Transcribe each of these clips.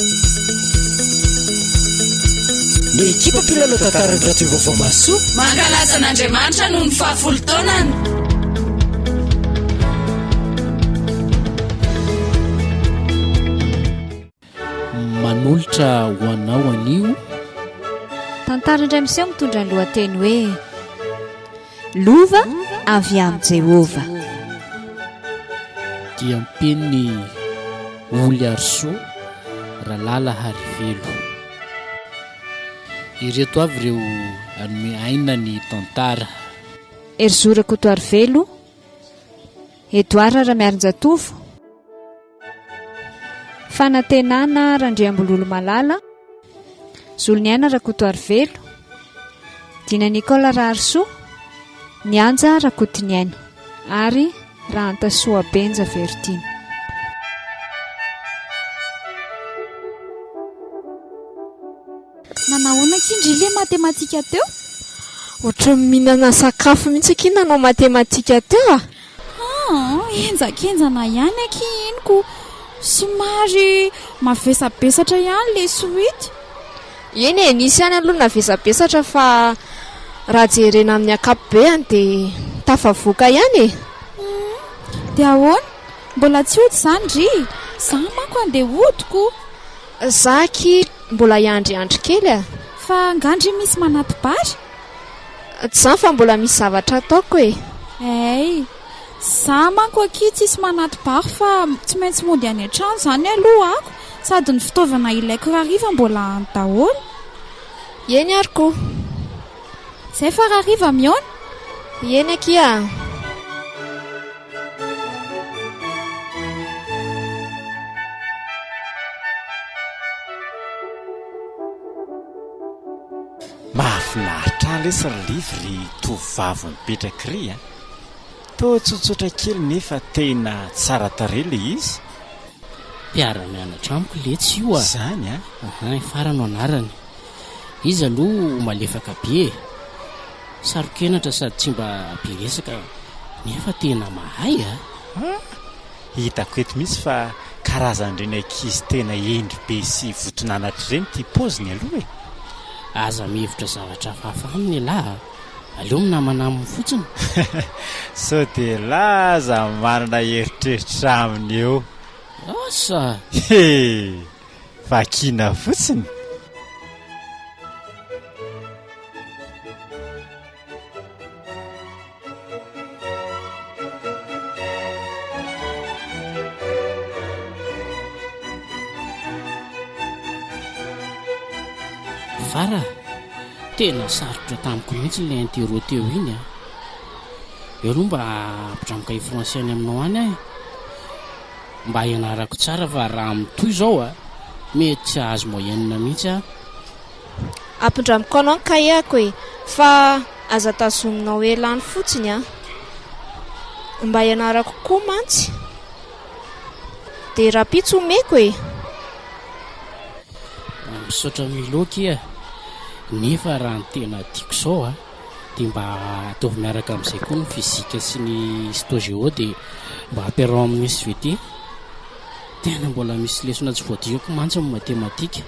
Ny ekipa mpilalao tantaran'ny Radio Vaovao Mahasoa. Mankalaza an'Andriamanitra noho ny fahafolo taonany. Manolotra ho anao anio. Tantara indray miseho mitondra ny lohateny hoe Lova avy amin'i Jehovah. Diam-penin'i Oliarisoa Ralala Harivelo. Ireto avy ireo hanome aina ny tantara. Herizo Rakotoarivelo, Edouard Ramiarinjatovo, Fanantenana Randriambololomalala, Zoloniaina Rakotoarivelo, Dina Nicole Raharisoa, Nianja Rakotoniaina ary Rahantasoa Benja Vertiana. Nanahoana akia ndry le matematika teo? Ohatran'ny mihinana sakafo mihitsy akia nanao matematika teo a! Aa, henjakenjana ihany akia iny ko! Somary mavesabesatra ihany le suite. Eny e, nisy ihany aloha navesabesatra fa raha jerena amin'ny ankapobeany dia tafavoaka ihany e! Humm, dia ahoana? Mbola tsy hody izany ndry? Za manko andeha hody ko! Za akia mbola hiandriandry kely a! Fa nga ndry misy manati-bary? Tsy izany fa mbola misy zavatra ataoko e! Hay! Za manko akia tsisy manati-bary fa tsy maintsy mody any an-trano izany aloha ako sady ny fitaovana ilaiko rahariva mbola any daholo. Eny ary ko! Zay fa rahariva mihaona? Eny akia a! Mahafinaritra ahy lesy ry Liv ry tovovavy mipetraka iry a! Toa tsotsotra kely nefa tena tsara tarehy le izy. Mpiara-mianatra amiko letsy io a! Zany a! Aha, i Fara no anarany. Izy aloha malefaka be e! Saro-kenatra sady tsy mba be resaka nefa tena mahay a! Ah! Hitako eto mihitsy fa karazan'ireny ankizy tena hendry be sy voton'anatra ireny ity paoziny aloha e! Aza mihevitra zavatra hafahafa aminy ialahy a! Aleo minamana aminy fotsiny. Sao dia elah aza manana eritreritra aminy eo. Asa! He! Vakiana fotsiny. Fara, tena sarotra tamiko mihitsy ilay interro teo iny a. Eo aloha mba ampidramiko cahier français any aminao any aho e. Mba hianarako tsara fa raha mitohy izao a, mety tsy hahazo moyenne mihitsy aho. Ampindramiko anao ny kahie-ako e! Fa aza tazominao ela any fotsiny an! Mba hianarako koa mantsy. Dia rahampitso omeko e! Misaotra Milo akia, nefa raha ny tena tiako izao a, dia mba ataovy miaraka amin'izay koa ny physique sy ny histo géo dia mba ampiaraho amin'ny SVT. Tena mbola misy lesona tsy voadikako mantsy ny matematika.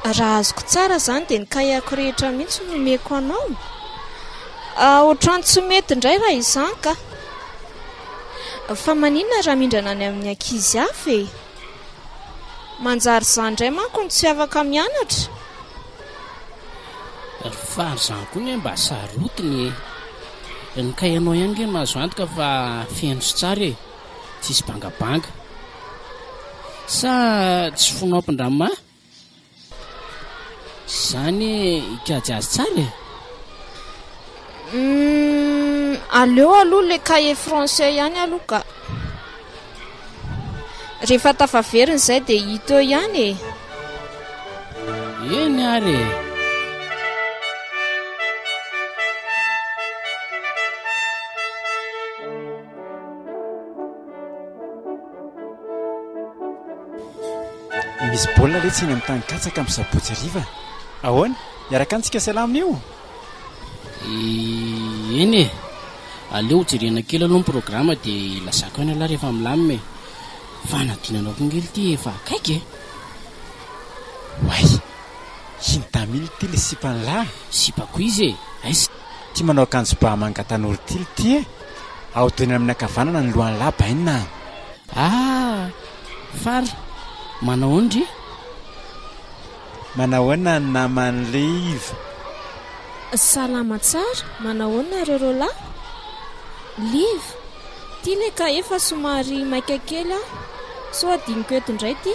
Raha azoko tsara izany dia ny kahie-ako rehetra mihitsy no omeko anao? Ohatran'ny tsy mety indray raha izany ka! Fa maninona raha mindrana any amin'ny ankizy hafa e? Manjary izaho indray manko no tsy afaka mianatra. Ry fary izany koa anie mba sarotiny e! Ny kahienao ihany nge no azo antoka fa feno sy tsara e! Tsisy bangabanga. Sa tsy fonao mpindrama? Zany hikajy azy tsara e! Humm, aleo aloha le cahier français ihany aloha ka. Rehefa tafaverina izay dia hita eo ihany e! Eny ary e! Misy baolina letsy eny amin'ny tany katsaka amin'ny sabotsy hariva. Ahoana? Hiaraka any tsika sy ialahy amin'io? Eny e! Aleo hojerena kely aloha ny programa dia lazako ihany ialahy rehefa milamina e! Fanadinana koa ange ity efa akaiky e! Oay! Iny Damily ity le sipan'lah! Sipako izy e! Aiza? Ty manao akanjo ba manga tanora ity lty e! Ahodino amin'ny ankavanana ny lohan'lah bainina a! Ah! Fara! Manahoana ndry? Manahoana ny naman'i Liva? Salama tsara, manahoana nareo roalahy? Liva, ty le kahie fa somary maika kely aho, sao adinoko eto indray ty?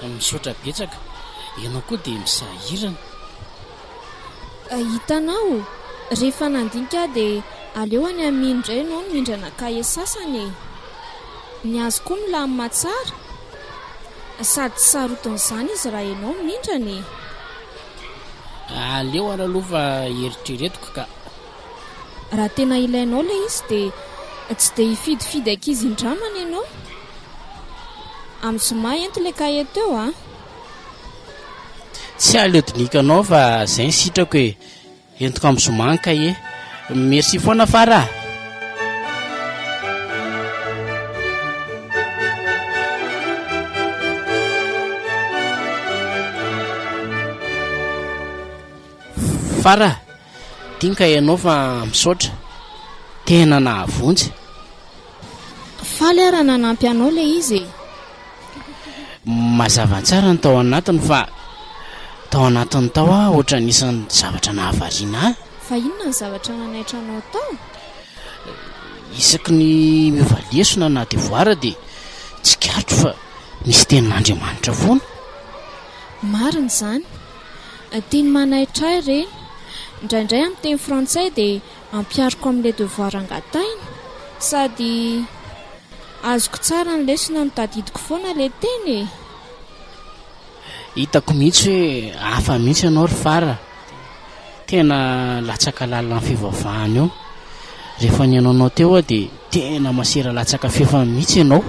Misaotra betsaka, ianao koa dia misahirana. Hitanao, rehefa nandinika aho dia aleo any amin'iny indray ianao no mindrana kahie sasany e! Ny azy koa milamina tsara, sady tsy sarotin'izany izy raha ianao no mindrana e! Aleo ary aloha fa eritreretiko ka. Raha tena ilainao ilay izy dia tsy dia hifidifidy ankizy indramana ianao. Amin'ny zoma ento ilay kahie teo a! Tsy aleo diniko anao fa zay ny sitrako e! Entiko amin'ny zoma ny kahie. Merci foana Fara a! Fara a! Ty ny kahienao fa misaotra. Tena nahavonjy. Faly aho raha nanampy anao ilay izy e! Mazava tsara ny tao anatiny fa tao anatiny tao aho ohatran'ny isan'ny zavatra nahavariana ahy. Fa inona ny zavatra nanaitra anao tao? Isaky ny miova lesona na devoir dia tsikaritro fa misy tenin'Andriamanitra foana. Marina izany. Teny manaitra ahy ireny. Indraindray amin'ny teny frantsay dia ampihariko amin'ilay devoir angatahina. Sady azoko tsara ny lesona no tadidiko foana ilay teny e! Hitako mihitsy hoe hafa mihitsy ianao ry Fara. Tena latsaka lalina amin'ny fivavahana io. Rehefa nihaino anao teo aho dia tena masera latsaka fefany mihitsy ianao.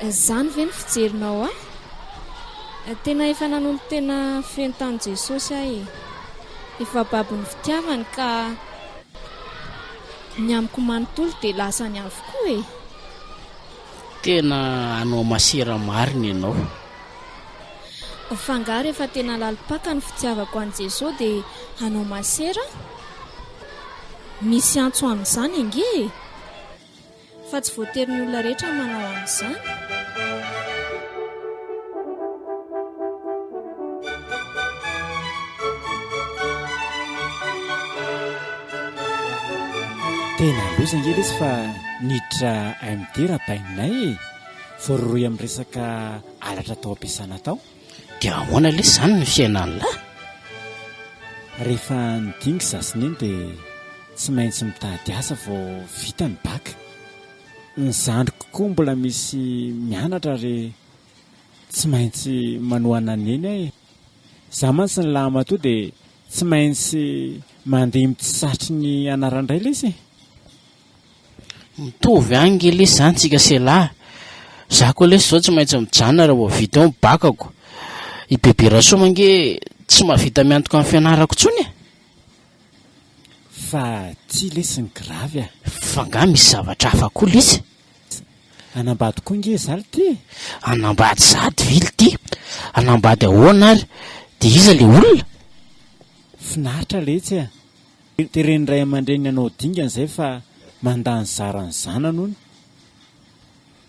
Izany ve ny fijerinao ahy? Tena efa nanolo-tena feno tamin'i Jesosy aho e! Efa babon'ny fitiavany ka ny amiko manontolo dia lasany avokoa e! Tena hanao masera marina ianao. Fa angaha rehefa tena lalim-paka ny fitiavako an'i Jesosy dia hanao masera aho? Misy antso amin'izany ange e! Fa tsy voatery ny olona rehetra manao an'izany. Tena loza ange lesy fa niditra MD Rabaininay e! Voarohirohy amin'ny resaka halatra tao am-piasana tao. Dia ahoana lesy izany ny fiainan'lah? Rehefa nidingy za sy neny dia Tsy maintsy mitady asa vao vita ny bac. Ny zandriko koa mbola misy mianatra ary tsy maintsy manohana an'i Neny aho e. Za mantsy ny lahimatoa dia tsy maintsy mandeha tsy satry ny anaran-dray lesy e. Mitovy ihany nge lesy zany tsika sy elah. Za koa lesy zao tsy maintsy mijanona raha vao vita eo ny bac-ko. I Bebe Rasoa ange tsy mahavita miantoka ny fianarako intsony e. Fa ty lesy ny gravy a! Fa nga misy zavatra hafa koa lesy? Hanambady koa nge za lty e! Hanambady sady ve lty? Hanambady ahoana ary? Dia iza le olona? Finaritra letsy a! Teren'ny ray aman-dreniny hanao dingana izay fa mandà ny zara ny zanany hono.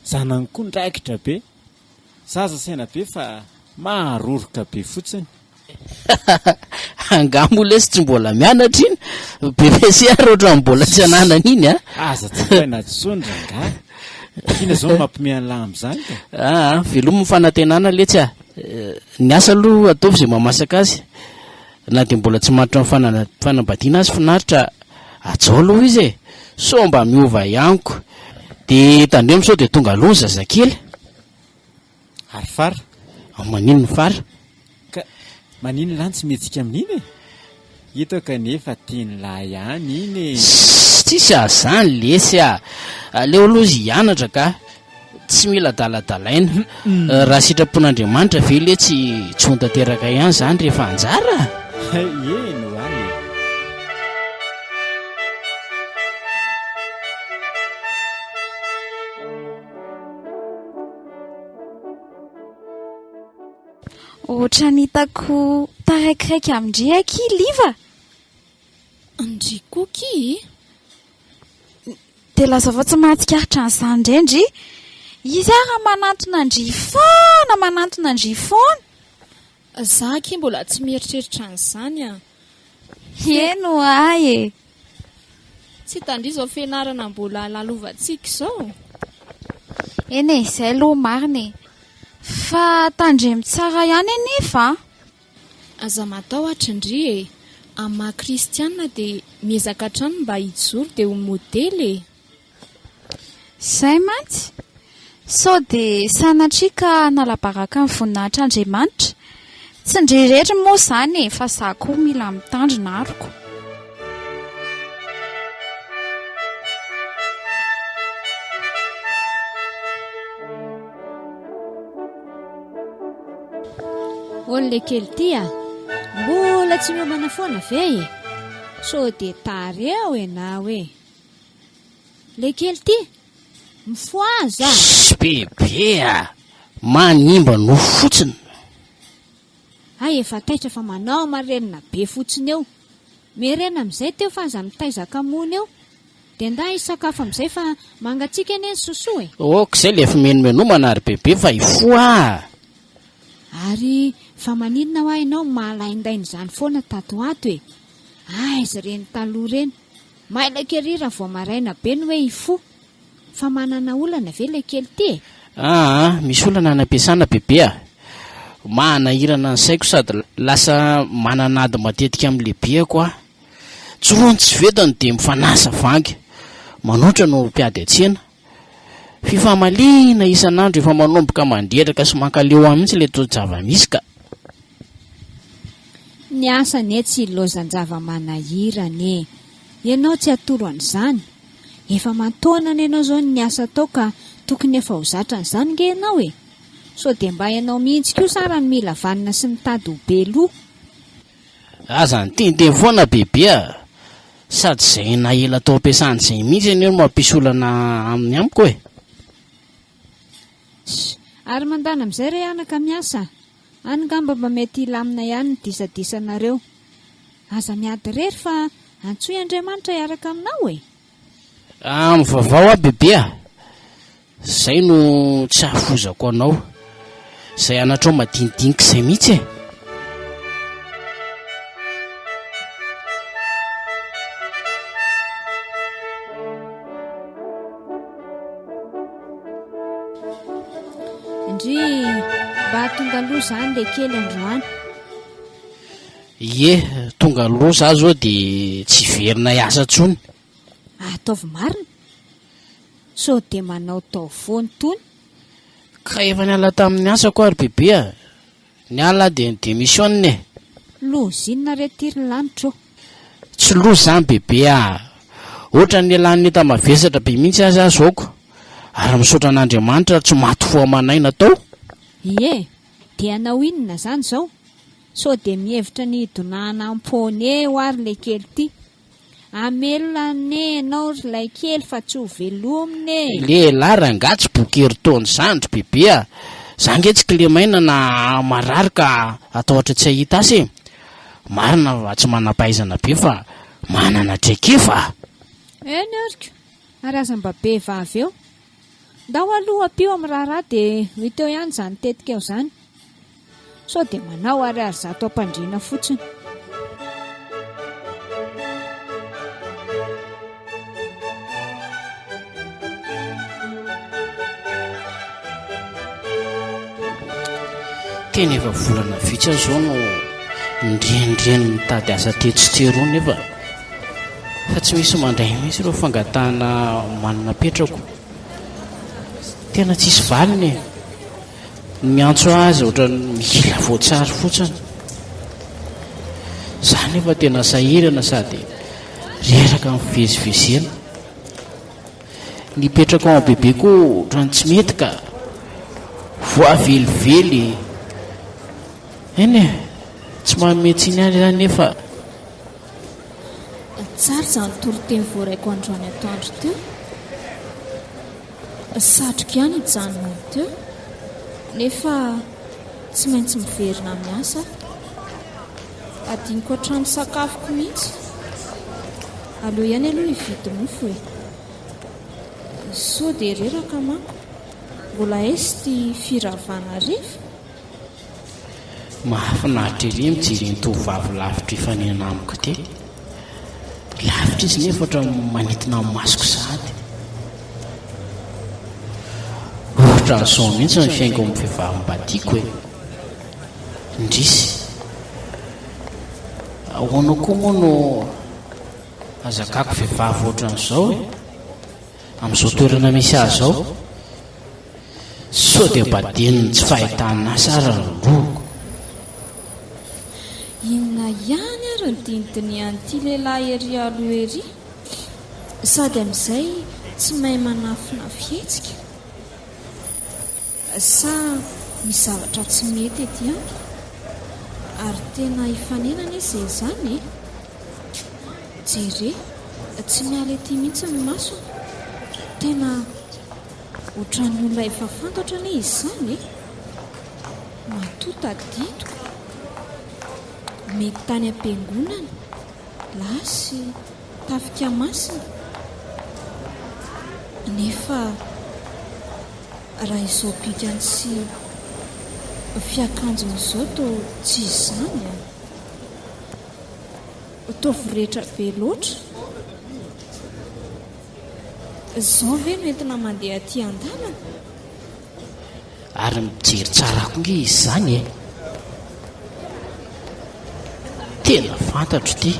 Zanany koa ndraikitra be. Zaza saina be fa maharoroka be fotsiny. Angaha moa lesy tsy mbola mianatra iny? BPC ary ohatran'ny mbola tsy ananany iny a. Aza tsapaina tsony rangahy. Inona zao no mampime an'lah amin'izany ka? Aa, velomy ny fanantenana letsy a. Ny asa aloha ataovy izay mahamasaka azy. Na dia mbola tsy matotra amin'ny fanambadiana azy finaritra, hajao aloha izy e. Sao mba miova ihany ko. Dia tandremo sao dia tonga aloha ny zazakely. Ary fara? Maninona fara? Ka maninona lahy no tsy mihetsika amin'iny e? Hitako kanefa tian'lah ihany iny e! Tsisy an'izany lesy a! Aleo aloha izy hianatra ka! Tsy mila adaladalaina. Raha sitrapon'Andriamanitra ve letsy tsy ho tanteraka ihany izany rehefa anjara? Eny ho'a e! Ohatran'ny hitako taraikiraiky amin-dry akia Liva. Ndry koa kia e! Dia lazao fa tsy mahatsikaritra an'izany indray ndry. Izy ary manantona an-dry foana, manantona an-dry foana. Za akia mbola tsy mieritreritra an'izany an! Eny ho'a e! Tsy hitan-dry izao fianarana mbola lalovantsika izao? Eny e, izay aloha marina e! Fa tandremo tsara ihany anefa an! Aza matahotra ndry e! Amin'ny maha kristianina dia miezaka hatrany mba hijoro dia ho modely e! Izay mantsy! Sao dia sanatria ka hanala-baraka ny voninahitr'Andriamanitra? Tsy ndry irery moa izany e, fa za koa mila mitandrina aroko. Olona kely ity a! Mbola tsy miomana foana ve e? Sao dia tara eo ianao e! Le kely ity! Mifohaza! Shh bebe a! Manimba nofo fotsiny. Hay efa taitra fa manao marenina be fotsiny eo. Miherena amin'izay teo fa aza mitaiza kamoana eo. Dia ndà hisakafo amin'izay fa mangatsiaka anie ny sosoa e! Ok izay le fimenomenomana ry bebe fa hifoha ah! Ary fa maninona hoa ianao malaindaina izany foana tato ho ato e! Aiza ireny taloha ireny? Mailaka ery raha vao maraina be ny hoe hifoha! Fa manana olana ve ilay kely ity e? Aa, misy olana any am-piasana bebe a! Manahirana ny saiko sady lasa manana ady matetika amin'ny lehibeko aho. Tsy roa ny tsy vetany dia mifanasa vangy. Manoatra no mpiady an-tsena. Fifamaliana isan'andro efa manomboka mandreraka sy mankaleo ahy mihitsy ilay toe-java-misy ka. Ny asa anie tsy ilaozan-java-manahirana e! Ianao tsy atoro an'izany. Efa aman-taonany ianao izao no niasa tao ka tokony efa ho zatra an'izany nge ianao e! Sao dia mba ianao mihitsy kosa ara no mila vanona sy mitady ho be loha. Aza niteniteny foana bebe a! Sady izay naela tao am-piasana izay mihitsy anie no mampisy olana aminy amiko e! Ss, ary mandana amin'izay re anaka miasa a! Any ngamba mba mety hilamina ihany ny disadisanareo. Aza miady irery fa antsoy Andriamanitra hiaraka aminao e! Ah, mivavaha hoa bebe a! Zay no tsy hahafozako anao. Zay anatrao madinidinika izay mihitsy e! Ndry, mba tonga aloha zany le kely androany. Ie, tonga aloha za zao de tsy hiverina hiasa tsony. Ataovy marina. Sao dia manao tao foana tony. Ka efa niala tamin'ny asako aho ry bebe a! Niala aho dia ni-demissionne e! Loza inona re ty ry lanitra ô! Tsy loza izany bebe a! Ohatran'ny nialan'ny enta-mavesatra be mihitsy aza aho zao ko! Ary misaotra an'Andriamanitra tsy maty fo aman'aina tao! Ie! Dia hanao inona izany izao? Sao dia mihevitra ny hidonahana am-pone eo ary le kely ty? Hamelona anie ianao ry laikely fa tsy ho velomina e! Lehilahy rangahy tsy boky herintaona izany ry bebe a! Za nge tsy kilemaina na marary ka hatahotra tsy hahita asa e! Marina fa tsy manam-pahaizana be fa manana traikefa a! Eny ary ko! Ary aza mba be vava eo! Ndao aloha ampio amin'ny raharaha dia ho hita eo ihany izany tetika eo izany. Sao dia manao ariary zato am-pandriana fotsiny. Tena efa volana vitsy aho izao no nirenireny nitady asa tetsy sy teroa nefa fa tsy misy mandray mihitsy ireo fangatahana manana apetrako. Tena tsisy valiny e. Ny miantso azy ohatran'ny mila voatsary fotsiny. Za nefa tena sahirana sady reraka amin'ny fivezivezena. Ny hipetraka ao amin'ny bebe koa ohatran'ny tsy mety ka. Voavelively. Eny e, tsy manome tsiny ahy izany nefa. Tsara izany toriteny voaraiko androany atoandro teo. Satriko ihany hijanona teo, nefa. Tsy maintsy miverina miasa aho. Adinoko hatramin'ny sakafoko mihitsy. Aleo ihany aloha hividy mofo e. Sao dia reraka manko. Mbola aiza ity firavana hariva? Mahafinaritra ery mijery iny tovovavy lavitra hifanena amiko ity. Lavitra izy nefa ohatran'ny manintona ny masoko sahady. Ohatran'izao mihitsy ny fihaingon'ny vehivavy mba tiako e. Indrisy. Ahoana koa moa no hazakako vehivavy ohatran'izao e? Amin'izao toerana misy ahy izao. Sao dia mba adinon'ny tsy fahitana asa ary ny lohako. Inona ihany ary ny dinidinihan'ity lehilahy ery aloha ery? Sady amin'izay tsy mahay manafina fihetsika? Sa misy zavatra tsy mety ety amiko? Ary tena hifanena anie izay izany e! Jere, tsy miala ety mihitsy ny masony. Tena ohatran'ny olona efa fantatro anie izy izany e! Matoa tadidiko. Mety tany am-piangonana, lasy, tafika masina. Nefa raha izao bikany sy fiakanjony izao toa tsy izany an! Toa voretra be loatra. Izao ve no entina mandeha aty an-dalana? Ary mijery tsara koa nge izy izany e! Tena fantatro ity.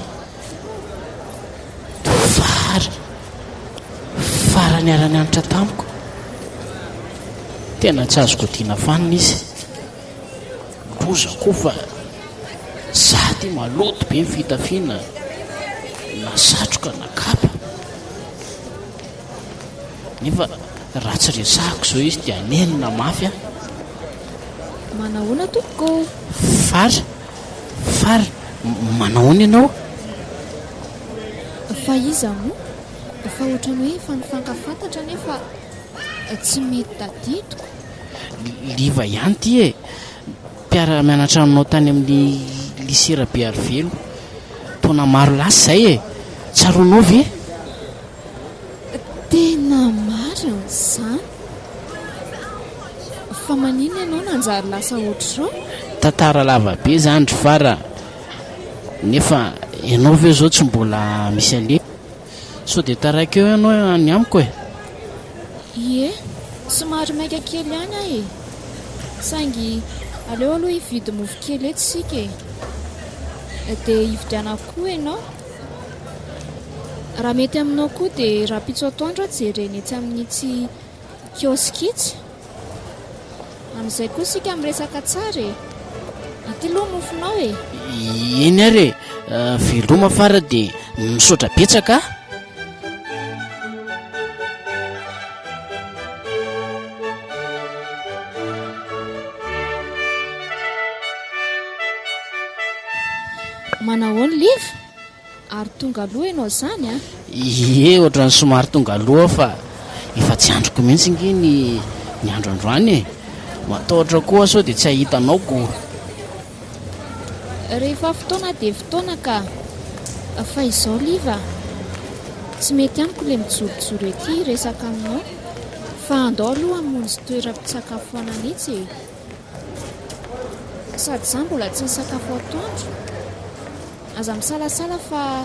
Fara. Fara niara-nianatra tamiko. Tena tsy azoko odiana fanina izy. Loza koa fa za ty maloto be ny fitafiana na satroka na kapa. Nefa raha tsy resahako izao izy dia hanenina mafy aho. Manahoana tompoko ô? Fara, Fara, manahoana ianao? Fa iza moa? Fa ohatran'ny hoe efa nifankafantatra nefa tsy mety tadidiko. Liva ihany ity e! Mpiara-mianatra aminao tany amin'ny lycée Rabearivelo. Taona maro lasa izay e! Tsaroanao ve? Tena marina izany! Fa maninona ianao nanjary lasa ohatr'izao? Tantara lava be izany ry Fara a! Nefa ianao ve izao tsy mbola misy aleha? Sao dia taraiky eo ianao any amiko e? Ie, somary maika kely ihany aho e! Saingy aleo aloha hividy mofo kely eto isika e! Dia hividianako koa ianao. Raha mety aminao koa dia rahampitso atoandro aho jerena etsy amin'itsy kiosque itsy. Amin'izay koa isika miresaka tsara e! Ity aloha mofonao e! Eny ary e! Veloma fara dia misaotra betsaka a! Manahoana Liva? Ary tonga aloha ianao izany an? Ie, ohatran'ny somary tonga aloha aho fa efa tsy andriko mihitsy ange ny ny andro androany e. Matahotra koa aho sao dia tsy hahita anao ko. Rehefa fotoana dia fotoana ka. Fa izao Liva a, tsy mety amiko ilay mijorojoro ety hiresaka aminao fa andao aloha hamonjy toeram-pisakafoanana etsy e. Sady izaho mbola tsy nisakafo atoandro. Aza misalasala fa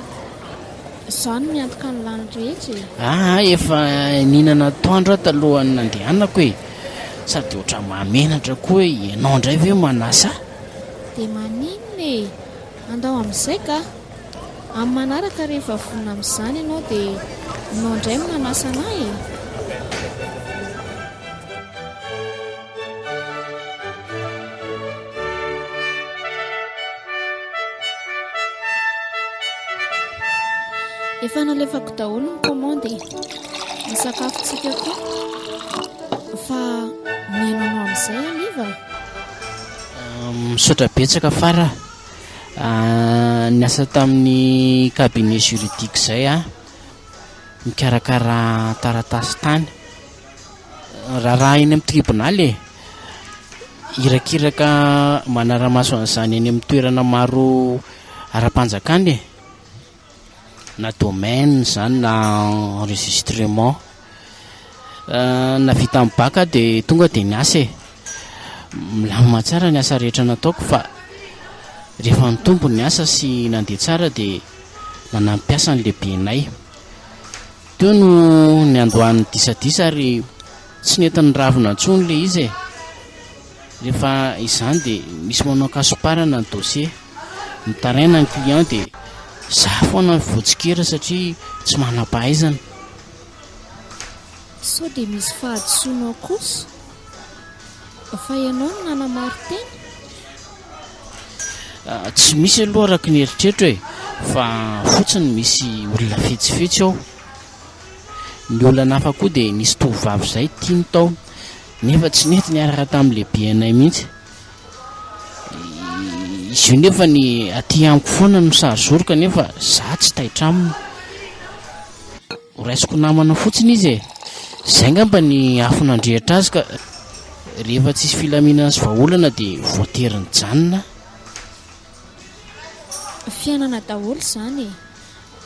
izaho no miantoka ny lany rehetra e. Aa efa nihinana atoandro aho talohan'ny nandehanako e. Sady ohatran'ny mahamenatra koa hoe ianao indray ve manasa ahy? Dia maninona e! Andao amin'izay ka! Amin'ny manaraka rehefa vonona amin'izany ianao dia ianao indray no manasa an'ahy e! Efa nalefako daholo ny commande e. Ny sakafontsika koa. Fa mihaino anao amin'izay aho Liva. Misaotra betsaka Fara a. Niasa tamin'ny cabinet juridique izay aho, nikarakara taratasy tany. Raharaha eny amin'ny tribonaly e! Irakiraka manara-maso an'izany eny amin'ny toerana maro ara-panjakana e. Na domaine izany na enregistrement. Nahavita ny bac aho dia tonga dia niasa e. Milamina tsara ny asa rehetra nataoko fa rehefa nitombo ny asa sy nandeha tsara dia nanampy mpiasa ny lehibenay. Teo no niandohan'ny disadisa ary tsy nety niravina intsony ilay izy e. Rehefa izany dia misy manao ankasoparana ny dossier. Mitaraina ny client dia za foana no voatsikera satria tsy manam-pahaizana. Sao dia misy fahadisoanao kosa? Fa ianao no nanamari-tena? Tsy misy aloha araka ny eritreritro e, fa fotsiny misy olona fetsifetsy ao. Ny olana hafa koa dia nisy tovovavy izay tiany tao, nefa tsy nety niaraka tamin'ny lehibenay mihitsy. Izy io nefa ny aty amiko foana no sary zoroka nefa za tsy taitra aminy. Ho raisiko namana fotsiny izy e! Izay angamba ny afo nandrehitra azy ka rehefa tsisy filaminana sy vahaolana dia voatery nijanona. Fiainana daholo izany e!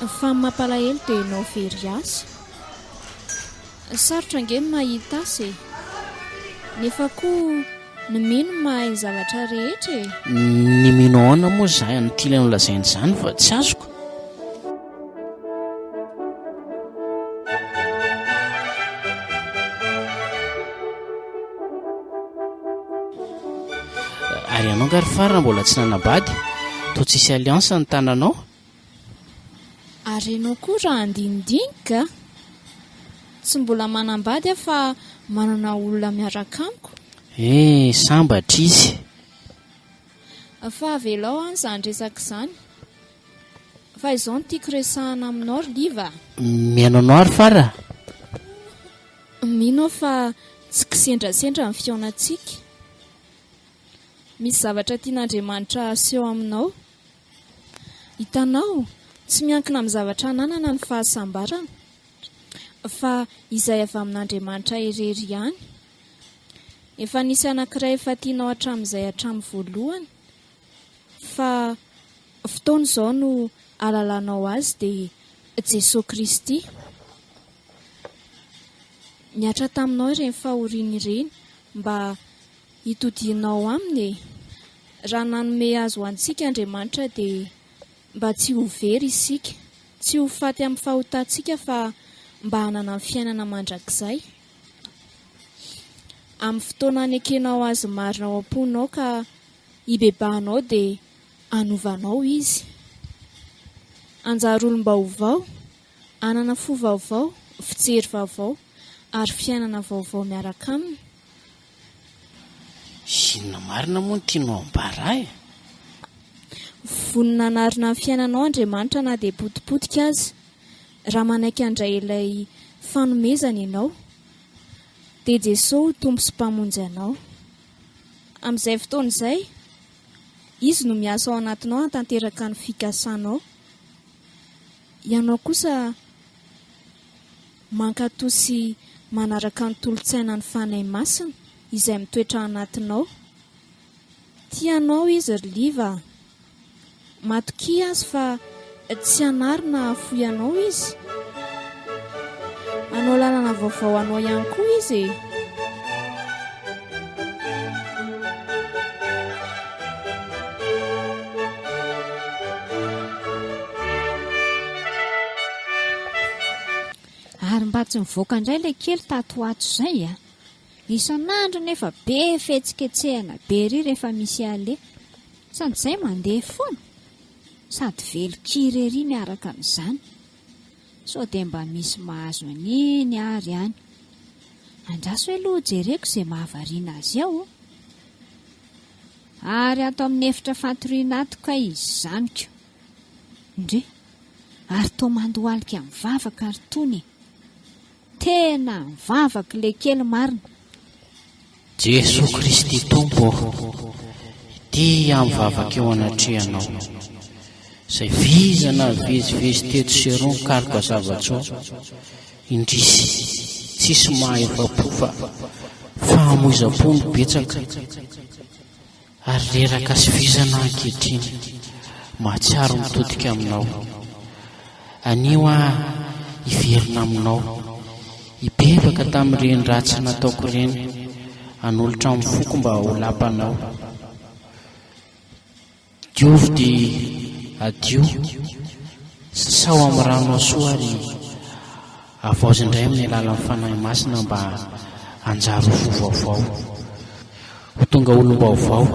Fa ny mampalahelo dia ianao very asa. Sarotra ange ny mahita asa e! Nefa koa ny mino mahay ny zavatra rehetra e! Ny mino ahoana moa izany ity ilay nolazainy izany fa tsy azoko? Ary ianao nga ry Fara mbola tsy nanambady? Toa tsisy alliance ny tananao? Ary ianao koa raha andinidinika a! Tsy mbola manambady aho fa manana olona miaraka amiko. Eh, sambatra izy. Fa avelao an izany resaka izany. Fa izao no tiako resahana aminao ry Liva a! Mihaino anao ary Fara a! Mino aho fa tsy kisendrasendra ny fihaonantsika. Misy zavatra tian'Andriamanitra haseho aminao. Hitanao, tsy miankina amin'ny zavatra ananana ny fahasambarana, fa izay avy amin'Andriamanitra irery ihany. Efa nisy anankiray efa tianao hatramin'izay hatramin'ny voalohany, fa fotoana izao no hahalalanao azy dia Jesoa Kristy. Nihatra taminao ireny fahoriana ireny mba hitodianao aminy e! Raha nanome azy ho antsika Andriamanitra dia mba tsy ho very isika, tsy ho faty amin'ny fahotantsika fa mba hanana ny fiainana mandrakizay. Amin'ny fotoana hanekenao Azy marina ao am-ponao ka hibebahanao dia hanovanao Izy. Hanjary olom-baovao, hanana fo vaovao, fijery vaovao ary fiainana vaovao miaraka Aminy. Inona marina moa no tianao ambara ahy e? Vonona hanarina ny fiainanao Andriamanitra na dia potipotika aza. Raha manaiky handray ilay fanomezana ianao, dia Jesoa ho Tompo sy Mpamonjy anao. Amin'izay fotoana izay, Izy no miasa ao anatinao hahatanteraka ny fikasanao. Ianao kosa Mankatò sy manaraka ny tolo-tsainan'ny Fanahy Masina izay mitoetra anatinao. Tia anao Izy ry Liva a! Matokia Azy fa tsy hanary na hahafoy anao Izy. Hanao lalana vaovao anao ihany koa Izy e! Ary mba tsy mivoaka indray ilay kely tato ho ato izay a! Isan'andro nefa be fihetsiketsehana be ery rehefa misy aleha. Sady izay mandeha foana, sady velon-kira ery miaraka amin'izany. Sao dia mba misy mahazo an'iny ary any. Andraso aloha hojereko izay mahavariana azy ao. Ary ato amin'ny efitra fatoriana ato kay izany ko. Ndry! Ary toa mandohalika mivavaka ry tony e! Tena mivavaka le kely marina! Jesoa Kristy Tompo ô, ity aho mivavaka eo anatrehanao, izay vizana nivezivezy teto sy eroa nikaroka zava-tsoa, indrisy, tsisy maha efa-po fa fahamoizam-po no betsaka. Ary reraka sy vizana ankehitriny, mahatsiaro mitodika aminao. Anio aho hiverina aminao, hibebaka tamin'ireny ratsy nataoko ireny, hanolotra ny foko mba ho lapanao. Diovy dia hadio, sasao amin'ny ranonao soa ary havaozy indray amin'ny alalan'ny Fanahy Masina mba hanjary ho fo vaovao. Ho tonga olom-baovao.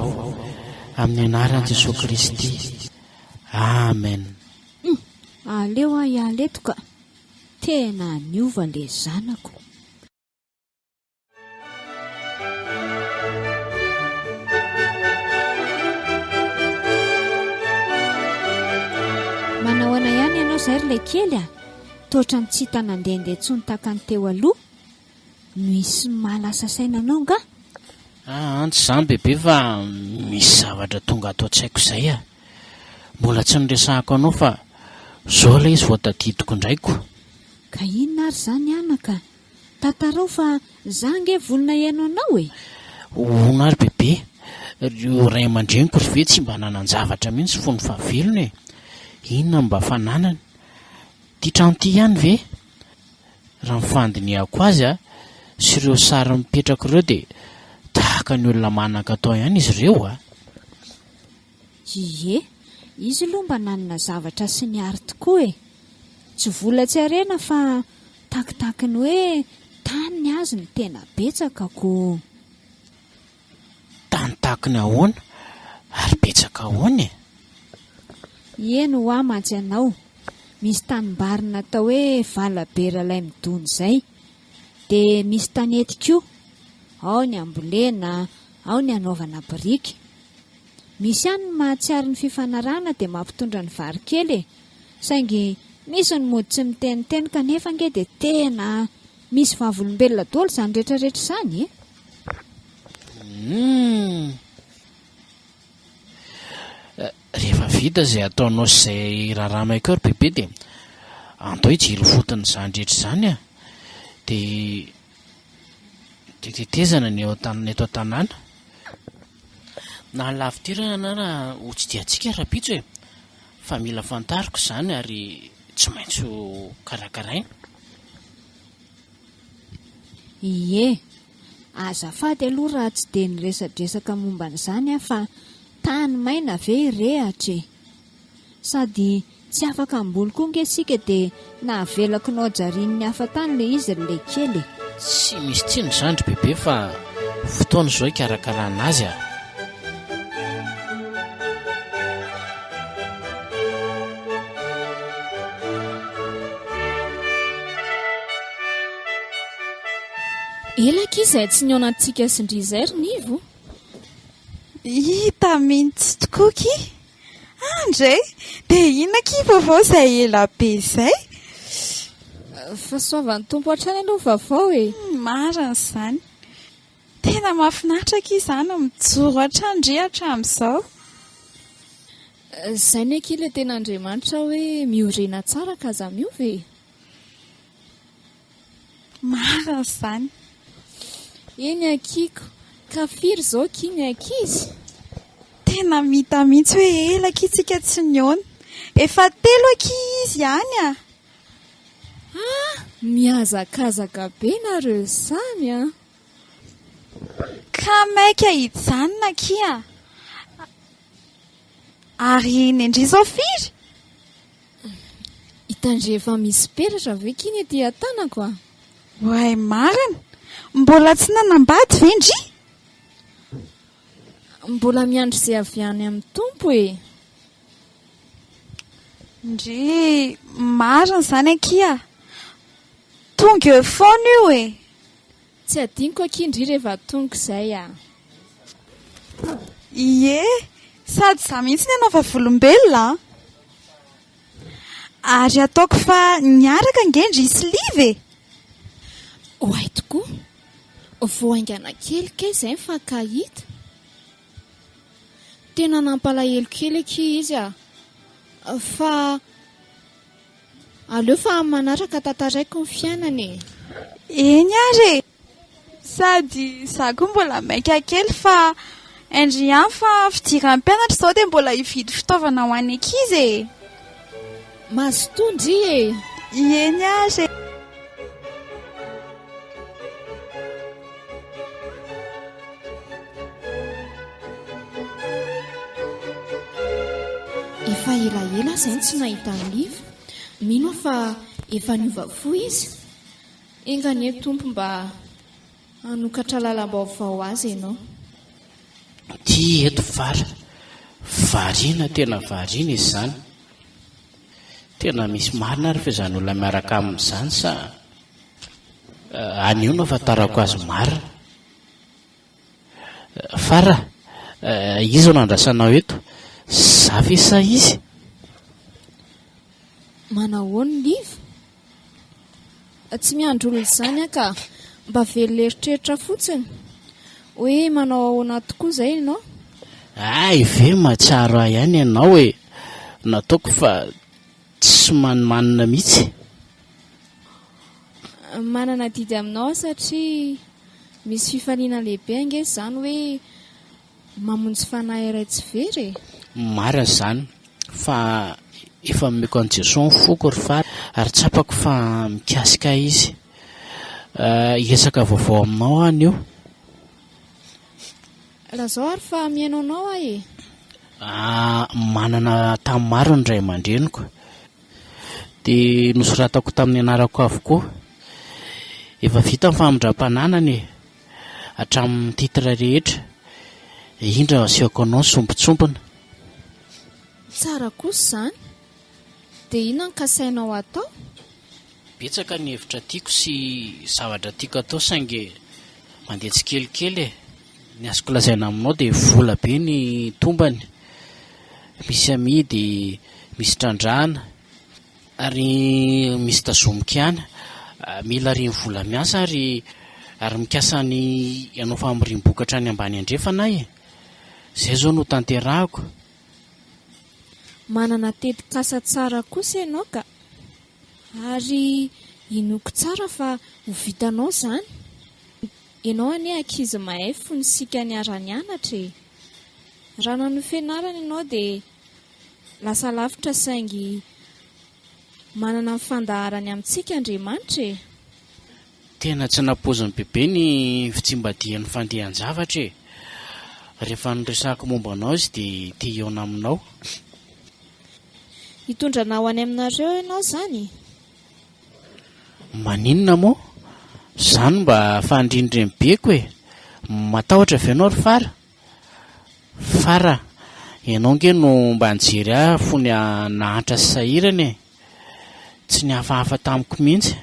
Amin'ny anaran'i Jesoa Kristy. Amen. Hum! Aleo aho hiala eto ka! Tena niova le zanako. Manahoana ihany ianao izay ry ilay kely a? Toa ohatran'ny tsy hita nandehandeha intsony tahaka ny teo aloha. Misy mahalasa saina anao angaha? Aa tsy izany bebe fa misy zavatra tonga ato an-tsaiko izay a! Mbola tsy niresahako anao fa izao ilay izy vao tadidiko indray ko! Ka inona ary izany anaka? Tantarao fa za ange vonona hihaino anao e! Hono ary bebe, ireo ray aman-dreniko ry ve tsy mba nanan-javatra mihitsy fony fahavelony e! Inona no mba fananany? Ity trano ity ihany ve? Raha ny fandinihako azy a, sy ireo sary mipetraka ireo dia tahaka ny olona manan-katao ihany izy ireo a! Ie, izy aloha mba nanana zavatra sy niary tokoa e! Tsy vola tsy harena fa takitaky ny hoe tany ny azy no tena betsaka ko! Tany tahaky ny ahoana ary betsaka ahoana e? Eny hoa mantsy ianao, misy tanimbary natao hoe Valaberalaimidony izay, dia misy tanety koa, ao ny ambolena, ao ny anaovana biriky. Misy ihany ny mahatsiaro ny fifanarahana dia mampitondra ny vary kely e! Saingy misy ny mody tsy miteniteny kanefa ange dia tena misy vavolombelona daholo izany rehetra rehetra izany e! Humm! Rehefa vita izay ataonao sy izay raharaha maika eo ry bebe dia andao hijery ifotony izany rehetra izany a! Dia dia tetezana ny eo an-tanana eto an-tanàna. Na ny lavitirana ara hotsidihantsika rahampitso e! Fa mila fantariko izany ary tsy maintsy ho karakaraina. Ie. Azafady aloha raha tsy dia niresadresaka momba an'izany aho fa tany maina ve hirehatra e! Sady tsy afaka hamboly koa nge isika dia navelako nojarian'ny hafa tany le izy ry lekely e. Tsy misy tsiny izany ry bebe fa fotoana izao hikarakarana azy a! Ela akia izay tsy nihaonantsika sy ndry izay ry Nivo. Hita mihitsy tokoa akia! Andry e! Dia inona akia vaovao izay ela be izay? Fahasoavan'ny Tompo hatrany aloha vaovao e! Marina izany. Tena mahafinaritra akia izany mijoro hatrany ndry hatramin'izao. Izay ny akia ilay tena Andriamanitra hoe miorena tsara ka aza miova e! Marina izany. Eny akia-ko, ka firy izao akia ny ankizy? Tena mita mihitsy hoe ela akia tsika tsy nihaona. Efa telo akia izy ihany a! Ah! Mihazakazaka be nareo izany an! Ka maika hijanona akia. Ary ny an-dry izao firy? Hitandre efa misy peratra ve kiny ety an-tanako a? Oay marina! Mbola tsy nanambady ve ndry? Mbola miandry izay avy any amin'ny Tompo e! Ndry, marina izany akia! Tonga eo foana io e! Tsy adinoko akia ndry rehefa tonga izay a! Ie, sady za mihitsy ny hanao vavolombelona an! Ary ataoko fa niaraka ange ndry sy Liva e! Oay tokoa! Vao haingana kely kay izay nifankahita. Tena nampalahelo kely akia izy a! Fa aleo fa amin'ny manaraka tantaraiko ny fiainana e! Eny ary e! Sady za koa mbola maika kely fa. Hain-dry ihany fa fidiran'ny mpianatra izao dia mbola hividy fitaovana ho an'ny ankizy e! Mazotoa ndry e! Eny ary e! Efa elaela aho izay no tsy nahita an'i Liva. Mino aho fa efa niova fo izy. Enga anie Tompo mba hanokatra lalam-baovao azy ianao. Ty eto fara. Variana tena variana izy izany. Tena misy marina ary ve izany olona miaraka aminy izany sa anio no ahafantarako azy marina. Fara, iza no andrasanao eto? Za ve sa izy? Manahoana Liva? Tsy miandry olona izany aho ka. Mba velona eritreritra fotsiny. Hoe manao ahoana tokoa izay ianao? Hay ve mahatsiaro ahy ihany ianao e! Nataoko fa tsy manimanina mihitsy. Manana adidy aminao aho satria misy fifaliana lehibe ange izany hoe Mamonjy fanahy iray tsy very e! Marina izany fa efa nomeko an'i Jesoa ny foko ry Fara ary tsapako fa mikasika ahy Izy. Hiresaka vaovao aminao aho anio. Lazao ary fa mihaino anao aho e! Manana tany maro ny ray aman-dreniko. Dia nosoratako tamin'ny anarako avokoa. Efa vita ny famindram-pananana e! Hatramin'ny titre rehetra. Indro asehoko anao ny sombintsombiny. Tsara kosa izany. Dia inona no kasainao hatao? Betsaka ny hevitra tiako sy zavatra tiako atao saingy mandeha tsikelikely e. Ny azoko lazaina aminao dia vola be ny tombany. Misy amidy, misy trandrahana. Ary misy tazomiko ihany. Mila renivola miasa ary ary mikasa ny hanao famoriam-bokatra any ambany andrefana aho e. Izay izao no tanterahako. Manana tetikasa tsara kosa ianao ka. Ary inoako tsara fa ho vitanao izany. Ianao anie ankizy mahay fony isika niara-nianatra e. Raha nanohy fianarana ianao dia Lasa lavitra saingy manana ny fandaharany amintsika Andriamanitra e! Tena tsy nampoizin'i Bebe ny fitsimbadihan'ny fandehan-javatra e! Rehefa noresahako momba anao izy dia te hihaona aminao. Hitondra anah ho any aminareo ianao izany? Maninona moa? Izany mba fanirian'ny renibeko e! Matahotra ve ianao ry Fara? Fara, ianao ange no mba nijery ahy fony nahantra sy sahirana e! Tsy nihafahafa tamiko mihitsy.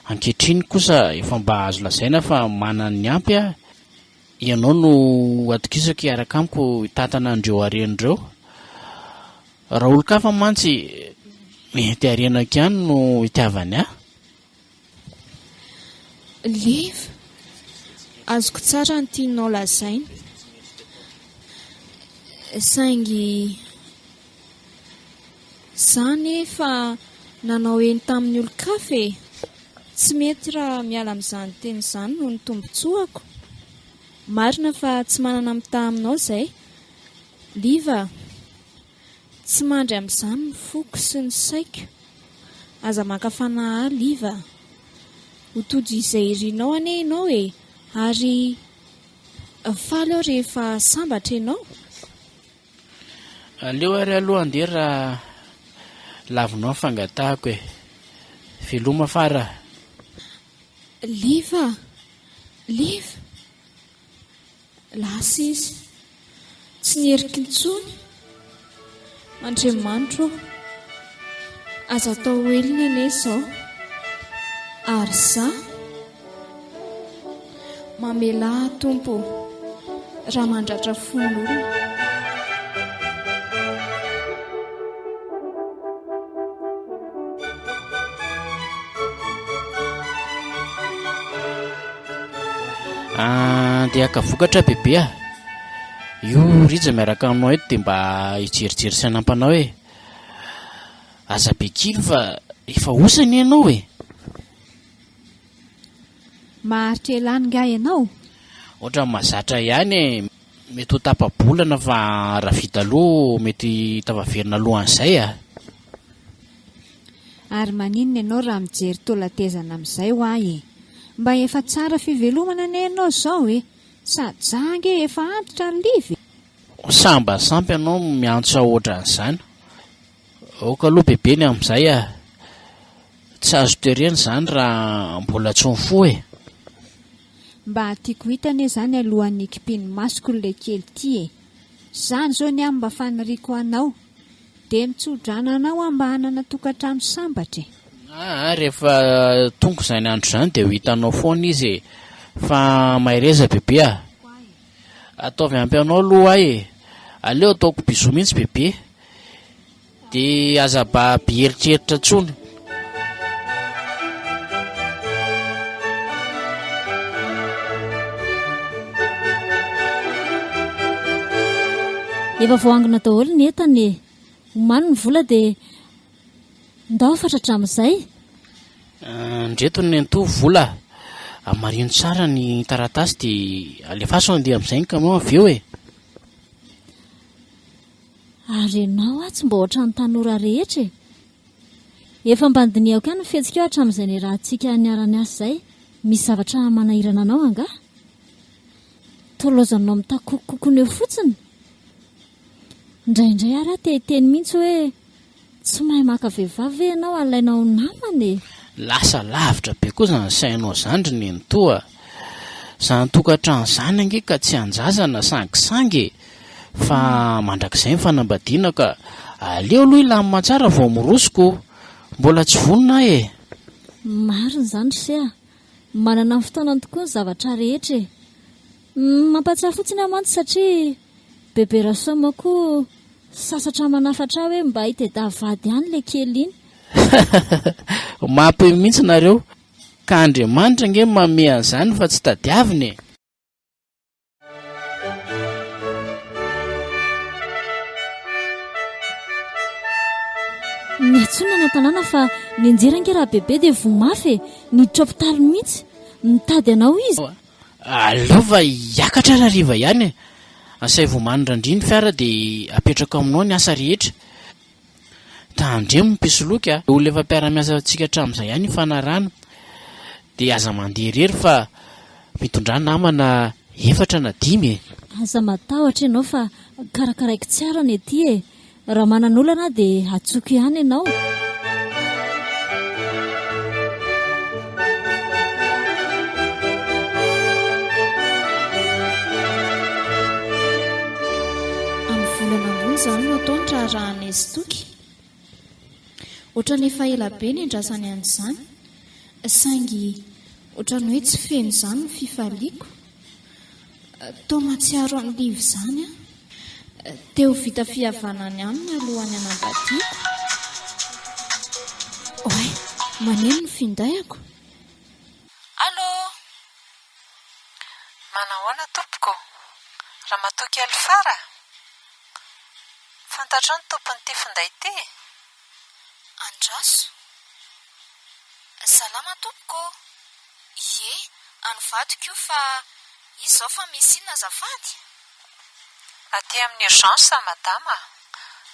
Ankehitriny kosa efa mba azo lazaina fa manana ny ampy aho. Ianao no atokisako hiaraka amiko hitantana an'ireo harena ireo. Raha olon-kafa mantsy mety harenako ihany no itiavany ahy. Liva, azoko tsara ny tianao lazaina, saingy za nefa nanao eny tamin'ny olon-kafa e! Tsy mety raha miala amin'izany teny izany noho ny tombontsoako. Marina fa tsy manana mitaha aminao izay, Liva a! Tsy mandry amin'izany ny foko sy ny saiko. Aza maka fanahy ahy Liva a! Ho tojo izay irinao anie ianao e! Ary faly aho rehefa sambatra ianao. Aleo ary aloha andeha raha lavinao ny fangatahako e! Veloma Fara a! Liva a! Liva! Lasa izy. Tsy niherika intsony. Andriamanitro ô! Aza atao ho helony anie izao. Ary izaho? Mamelà ahy, Tompo ô, raha mandratra fon'olona. Andeha haka vokatra bebe a! Io Rija miaraka aminao eto dia mba hijerijery sy hanampy anao e! Aza be kivy fa efa osa anie ianao e! Maharitra ela any nga ianao? Ohatran'ny mahazatra ihany e! Mety ho tapa-bolana fa raha vita aloha mety tafaverina alohan'izay a! Ary maninona ianao raha mijery taolan-tezana amin'izay hoa e? Mba efa tsara fivelomana anie ianao izao e! Sady za ange efa antitra ry Liva e! Samba sampy ianao miantso ahy ohatran'izany. Aoka aloha bebe ny amin'izay a! Tsy azo terena izany raha mbola tsy mifoha e! Mba tiako hita anie zany alohan'ny hikipian'ny masoko ilay kely ity e! Zany zao ny ahy mba faniriako anao. Dia mitsodrano anao aho mba hanana tokantrano sambatra e! Aa rehefa tonga izany andro izany dia ho hitanao foana izy e! Fa mahereza bebe a! Ataovy ampy anao aloha ahy e! Aleo ataoko bisous mihitsy bebe! Dia aza ba be eritreritra intsony. Efa voaangona daholo ny entana e! Omano ny vola dia ndao fa tratra amin'izay. Ndreto ny nenitoa vola. Amarino tsara ny taratasy dia alefaso handeha amin'izay ny camion avy eo e! Ary ianao aho tsy mba ohatran'ny tanora rehetra e! Efa mba nodinihako ihany ny fihetsikao hatramin'izay niarahantsika niara-niasa izay. Misy zavatra manahirana anao angaha? Toa laozanao mitakokokokona eo fotsiny. Indraindray ary aho te hiteny mihitsy hoe tsy mahay maka vehivavy ve ianao alaina ho namana e! Lasa lavitra be koa izany sainao izany ry nenitoa a! Izany tokantrano izany ange ka tsy an-jaza na sangisangy e! Fa mandrakizay ny fanambadiana ka aleo aloha hilamina tsara vao miroso ko! Mbola tsy vonona aho e! Marina izany ry se a! Manana ny fotoanany tokoa ny zavatra rehetra e! Mampahatsiahy fotsiny aho mantsy satria Bebe Rasoama koa sasatra manafatra ahy hoe mba hitedà vady ihany ilay kely iny. Mampy mihitsy nareo! Ka Andriamanitra ange manome an'izany fa tsy tadiavina e! Niantsoana any an-tanàna fa nianjera ange Rabebe dia voa mafy e! Niditra hopitaly mihitsy. Mitady anao izy. Aleo fa hiakatra ary hariva ihany e! Asaivo omanin Randria ny fiara dia apetrako aminao ny asa rehetra. Tandremo ny mpisoloky a! Olona efa mpiara-miasa antsika hatramin'izay ihany ifanarahana. Dia aza mandeha irery fa mitondrà namana efatra na dimy e! Aza matahotra ianao fa karakaraiko tsara ny aty e! Raha manana olana aho dia antsoiko ihany ianao. Amin'ny volana ambony izany no atao ny raharahanay sy Toky. Ohatran'ny efa ela be niandrasany an'izany, saingy ohatran'ny hoe tsy feno izany ny fifaliako. Toa mahatsiaro an'i Liva izany aho. Te ho vita fihavanany aminy alohan'ny hanambadiako. Oay, maneno ny findaiko. Allô! Manahoana tompoko? Ramatoa kely Fara? Fantatrao ny tompon'ity finday ity? Andraso. Salama tompoko ô! Ie, any vadiko io fa iza izao fa misy inona azafady? Aty amin'ny urgence madama a!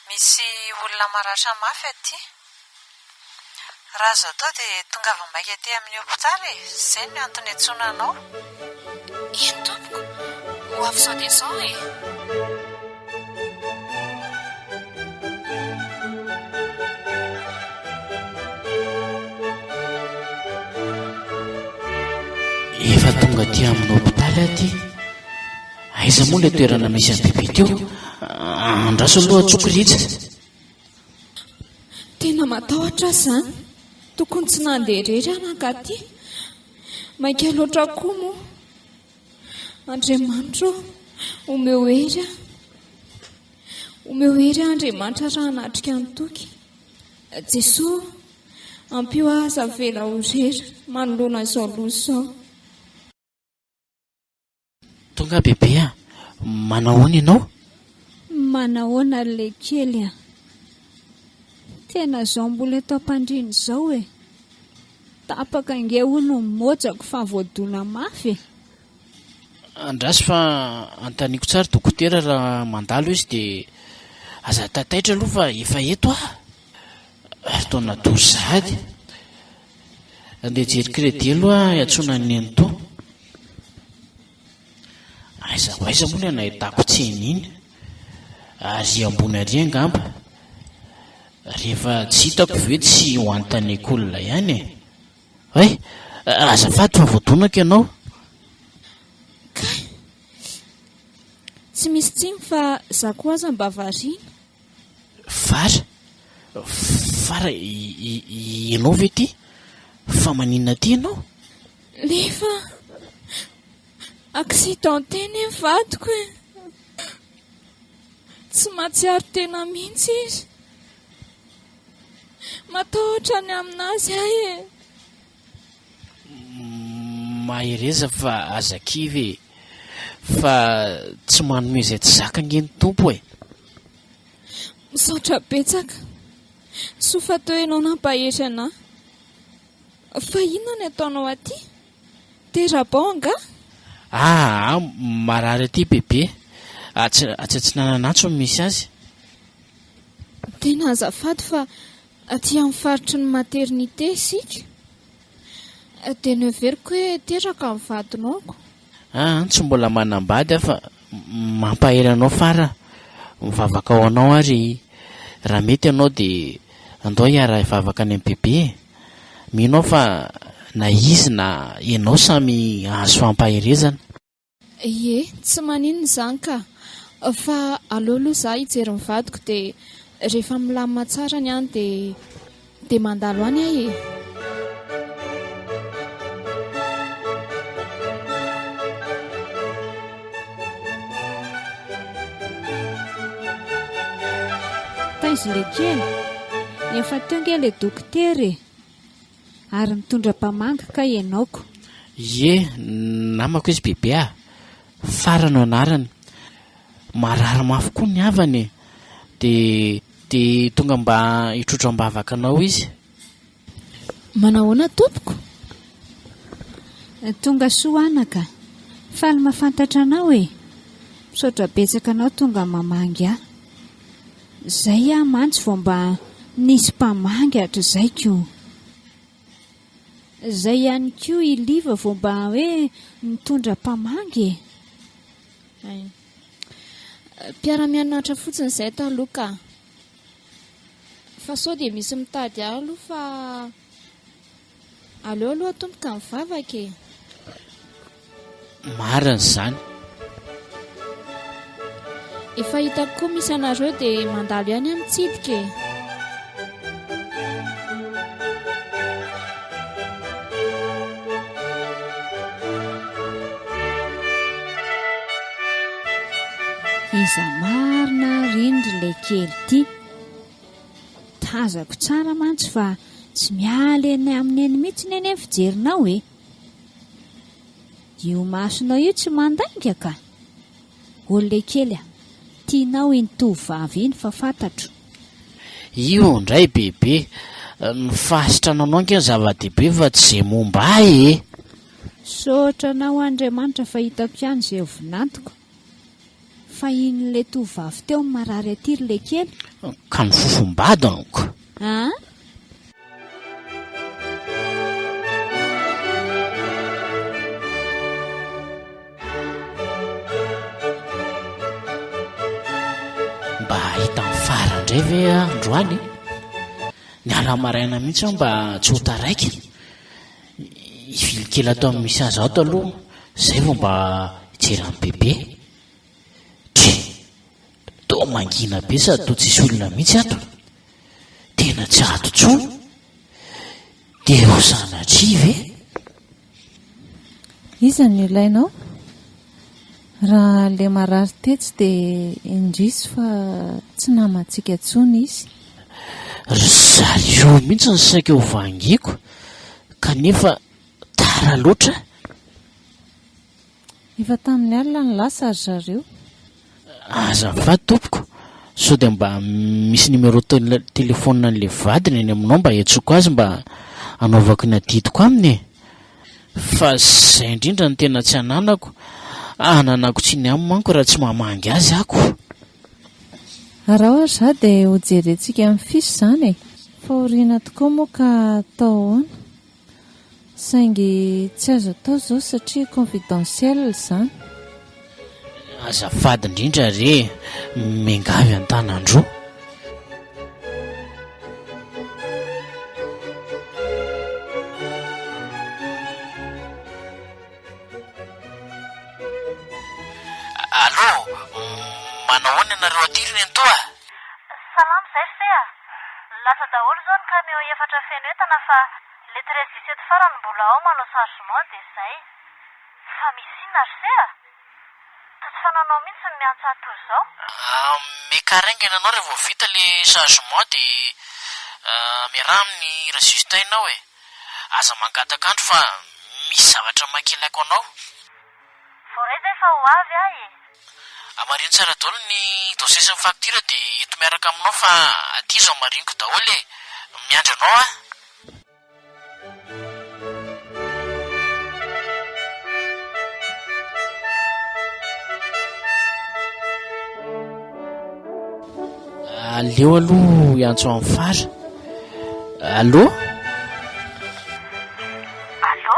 Misy olona maratra mafy aty. Raha azo atao dia tongava maika aty amin'ny hopitaly e! Izay no antony iantsoana anao. Eny tompoko, ho avy izao dia izao e! Efa tonga aty amin'ny hopitaly aho ity. Aiza moa ilay toerana misy an'i Bebe teo? Andraso aloha antsoiko Rija. Tena matahotra aho izany. Tokony tsy nandeha irery aho nankaty. Maika loatra koa moa. Andriamanitra ô, omeo hery aho. Omeo hery aho Andriamanitra raha hanatrika an'i Toky. Jesoa ô, ampio aho aza avela ho irery manoloana izao loza izao. Tonga bebe a! Manahoana ianao? Manahoana ry lekely a! Tena izao mbola eto am-pandriana izao e! Tapaka ange hono ny mojako fa voadona mafy e! Andraso fa anontaniako tsara dokotera raha mandalo izy dia aza taitaitra aloha fa efa eto aho. Ary toa natory sahady. Andeha hijery crédit aloha hiantsoana an'i Nenitoa. Aiza ho aiza moa ilay nahitako tsena iny? Ary ambony ary angamba. Rehefa tsy hitako ve tsy ho anontaniako olona ihany e? Hay! Azafady fa voadonako ianao. Kay! Tsy misy tsiny fa za koa aza mba variana. Fara! Fara, ianao ve ity? Fa maninona aty ianao? Nefa accidenté anie ny vadiko e! Tsy mahatsiaro tena mihitsy izy. Matahotra ny aminazy aho e! Mahereza fa aza kivy e! Fa tsy manome izay tsy zaka ange ny Tompo e! Misaotra betsaka. Soa fa teo ianao nampahery anah. Fa inona ny ataonao aty? Tera-bao angaha? Aa, marary aty bebe. Atsy atsy atsinanana atsy no misy azy. Tena azafady fa aty amin'ny faritry ny maternité isika. Dia noheveriko hoe teraka ny vadinao ko. Aa, tsy mbola manambady aho fa Mampahery anao Fara, mivavaka ho anao ary raha mety ianao dia andao hiara hivavaka any amin'i Bebe e! Mino aho fa na izy na ianao samy hahazo fampaherezana. Ie, tsy maninona izany ka! Fa aleo aloha za hijery ny vadiko dia rehefa milamina tsara ny any dia. Dia mandalo any aho e! Taiza ilay kely? Efa teo nge ilay dokotera e! Ary mitondra mpamangy kay ianao ko. Ie, namako izy bebe a! Fara no anarany. Marary mafy koa ny havany e! Dia dia tonga mba hitrotro am-bavaka anao izy. Manahoana tompoko? Tonga soa anaka. Faly mahafantatra anao e! Misaotra betsaka anao tonga mamangy ahy. Zay aho mantsy vao mba nisy mpamangy hatrizay ko. Zay ihany koa i Liva vao mba hoe nitondra mpamangy e! Hay. Mpiara-mianatra fotsiny izay taloha ka. Fa sao dia misy mitady ahy aloha fa aleo aloha tompoka mivavaka e. Marina izany. Efa hitako koa misy anareo dia mandalo ihany aho mitsidika e. Iza marina ary iny ry ilay kely ity? Tazako tsara mantsy fa tsy miala eny aminy eny mihitsy anie ny fijerinao e! Io masonao io tsy mandainga ka! Olona kely a! Tianao iny tovovavy iny fa fantatro. Io indray bebe, ny fahasitrananao ange no zava-dehibe fa tsy izay momba ahy e! Misaotra anao Andriamanitra fa hitako ihany izay ho vinantoko. Fa iny ilay tovovavy teo no marary aty ry lekely. Ka ny fofom-badiny ko! An? Mba hahita ny fara indray ve aho androany e? Niala maraina mihitsy aho mba tsy ho taraiky. Hivily kely ato amin'ny misy azy ato aloha, izay vao mba hijery an'i Bebe. Dry! Toa mangina be sady toa tsisy olona mihitsy ato. Tena tsy ato intsony. Dia ho sanatria ve? Iza no ilainao? Raha ilay marary tetsy dia indrisy fa tsy namantsika intsony izy. Ry zareo mihitsy no saika ho vangiako kanefa tara loatra. Efa tamin'ny alina no lasa ry zareo. Azafady tompoko, sao dia mba misy numéro téléphone an'ilay vadiny any aminao mba hiantsoako azy mba hanaovako ny adidiko aminy e? Fa izay indrindra no tena tsy ananako. Ananako tsiny aminy manko raha tsy mamangy azy ako. Raha ohatra izaho dia ho jerentsika amin'ny fiche izany e! Fahoriana tokoa moa ka atao ahoana? Saingy tsy azo atao izao satria confidentiel izany. Azafady indrindra re e! Miangavy an-tanan-droa. Allô, manao ahoana ianareo aty ry nenitoa? Salama izay ry se a! Lasa daholo izao ny camion efatra feno entana fa le 13 17 farany mbola ao manao chargement dia izay. Fa misy inona ry se a? Toa tsy fanaonao mihitsy ny miantso ahy toy izao. Mekara haingana ianao rehefa vita le chargement dia miaraha amin'i Rajustin ianao e! Aza mangataka andro fa misy zavatra maika ilaiko anao. Voaray izay fa ho avy aho e! Hamarino tsara daholo ny dossier sy ny facture dia eto miaraka aminao fa aty izy hamariniko daholo e! Miandry anao aho. Aleo aloha hiantso an'i Fara. Allô? Allô?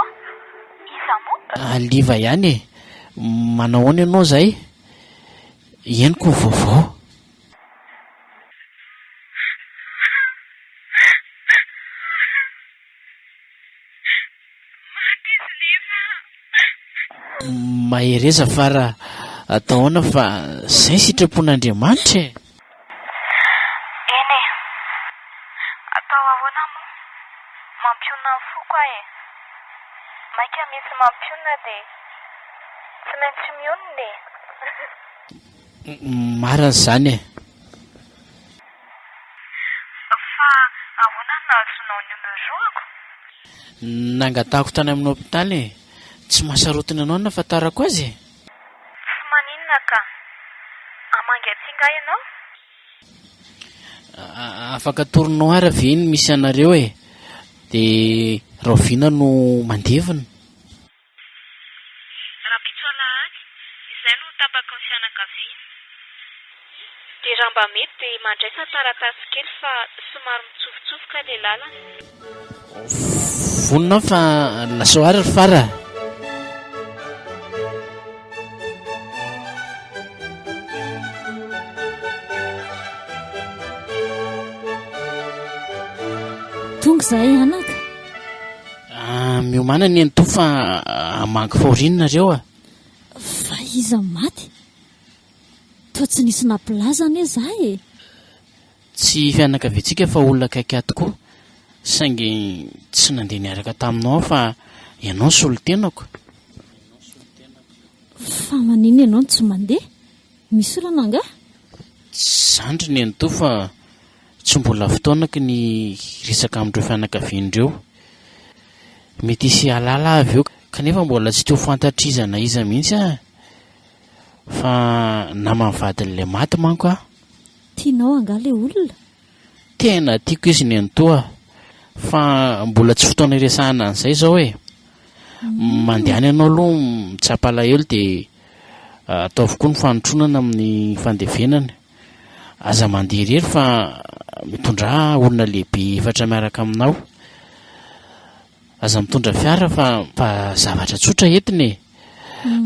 Iza moa? Liva ihany e. Manao ahoana ianao izay? Henoko ny vaovao. Maty izy Liva. Mahereza Fara atao ahoana fa zay sitrapon'Andriamanitra e. Eny e. Atao ahoana moa? Mampionona ny foko aho e. Maika misy mampionona dia tsy maintsy mionona e. Marina izany e. Fa ahoana no nahazoanao ny numéro-ako? Nangatahako tany amin'ny hopitaly e. Tsy mahasarotiny anao ny nahafantarako azy e. Tsy maninona ka. Hamangy aty nga ianao? Afaka atoronao ary ve ny misy anareo e? Dia rahoviana no mandevina? Rahampitso alahady, izay no tapaky ny fianakaviana. Dia raha mba mety dia mandraisa taratasy kely fa somary mitsofotsofoka ilay lalana. Vonona aho fa lazao ary ry Fara a! Tonga izahay anaka. Ah, miomàna ny nenitoa fa hamangy fahoriana nareo a! Fa iza maty? Toa tsy nisy nampilaza anie za e! Tsy fianakaviantsika fa olona akaiky ahy tokoa, saingy tsy nandeha niaraka taminao aho fa ianao no solontenako. Fa maninona ianao no tsy mandeha? Misy olana angaha? Tsy izany ry nenitoa fa Tsy mbola fotoanako ny hiresaka amin'ireo fianakaviana ireo. Mety hisy hahalala ahy avy eo kanefa mbola tsy te ho fantatr'iza na iza mihitsy aho fa naman'ny vadin'ilay maty manko aho. Tianao angaha ilay olona? Tena tiako izy nenitoa fa mbola tsy fotoana hiresahana an'izay izao e. Mandehana ianao aloha mitsapa alahelo dia ataovy koa ny fanotronana amin'ny fandevenana. Aza mandeha irery fa mitondrà olona lehibe efatra miaraka aminao. Aza mitondra fiara fa fa zavatra tsotra entina e.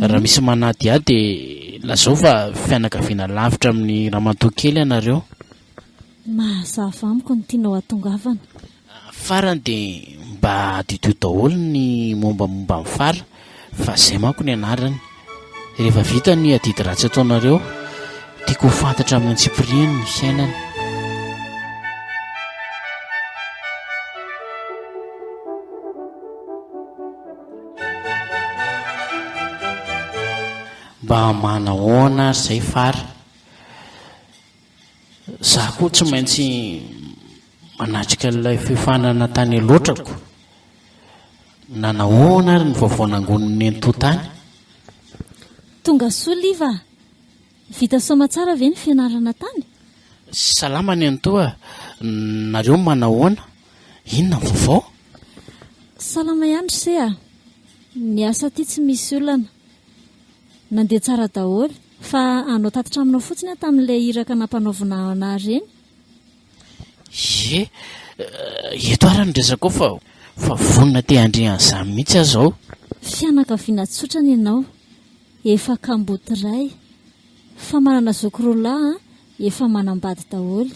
Raha misy manadihady dia lazao fa fianakaviana lavitra amin'ny ramatoa kely ianareo. Mazava amiko ny tianao hatongavana. Farany dia mba adidio daholo ny mombamomba an'i Fara fa izay manko ny anarany. Rehefa vita ny adidy ratsy ataonareo, tiako ho fantatra amin'ny antsipiriany ny fiainany. Mba manahoana ary izay Fara? Za koa tsy maintsy manatrika ilay fiofanana tany Alaotrako. Nanahoana ary ny vaovao nangonin'i Nenitoa tany? Tonga soa Liva a! Vita soamatsara ve ny fianarana tany? Salama Nenitoa a! Nareo manahoana? Inona ny vaovao? Salama ihany ry se a! Ny asa aty tsy misy olana. Nandeha tsara daholo, fa hanao tatitra aminao fotsiny aho tamin'ilay iraka nampanaovina anah ireny. Ie, eto ary ny resakao fa fa vonona te handre an'izany mihitsy aho izao. Fianakaviana tsotra ny anao, efa kamboty ray, fa manana zoky roalahy an, efa manambady daholo.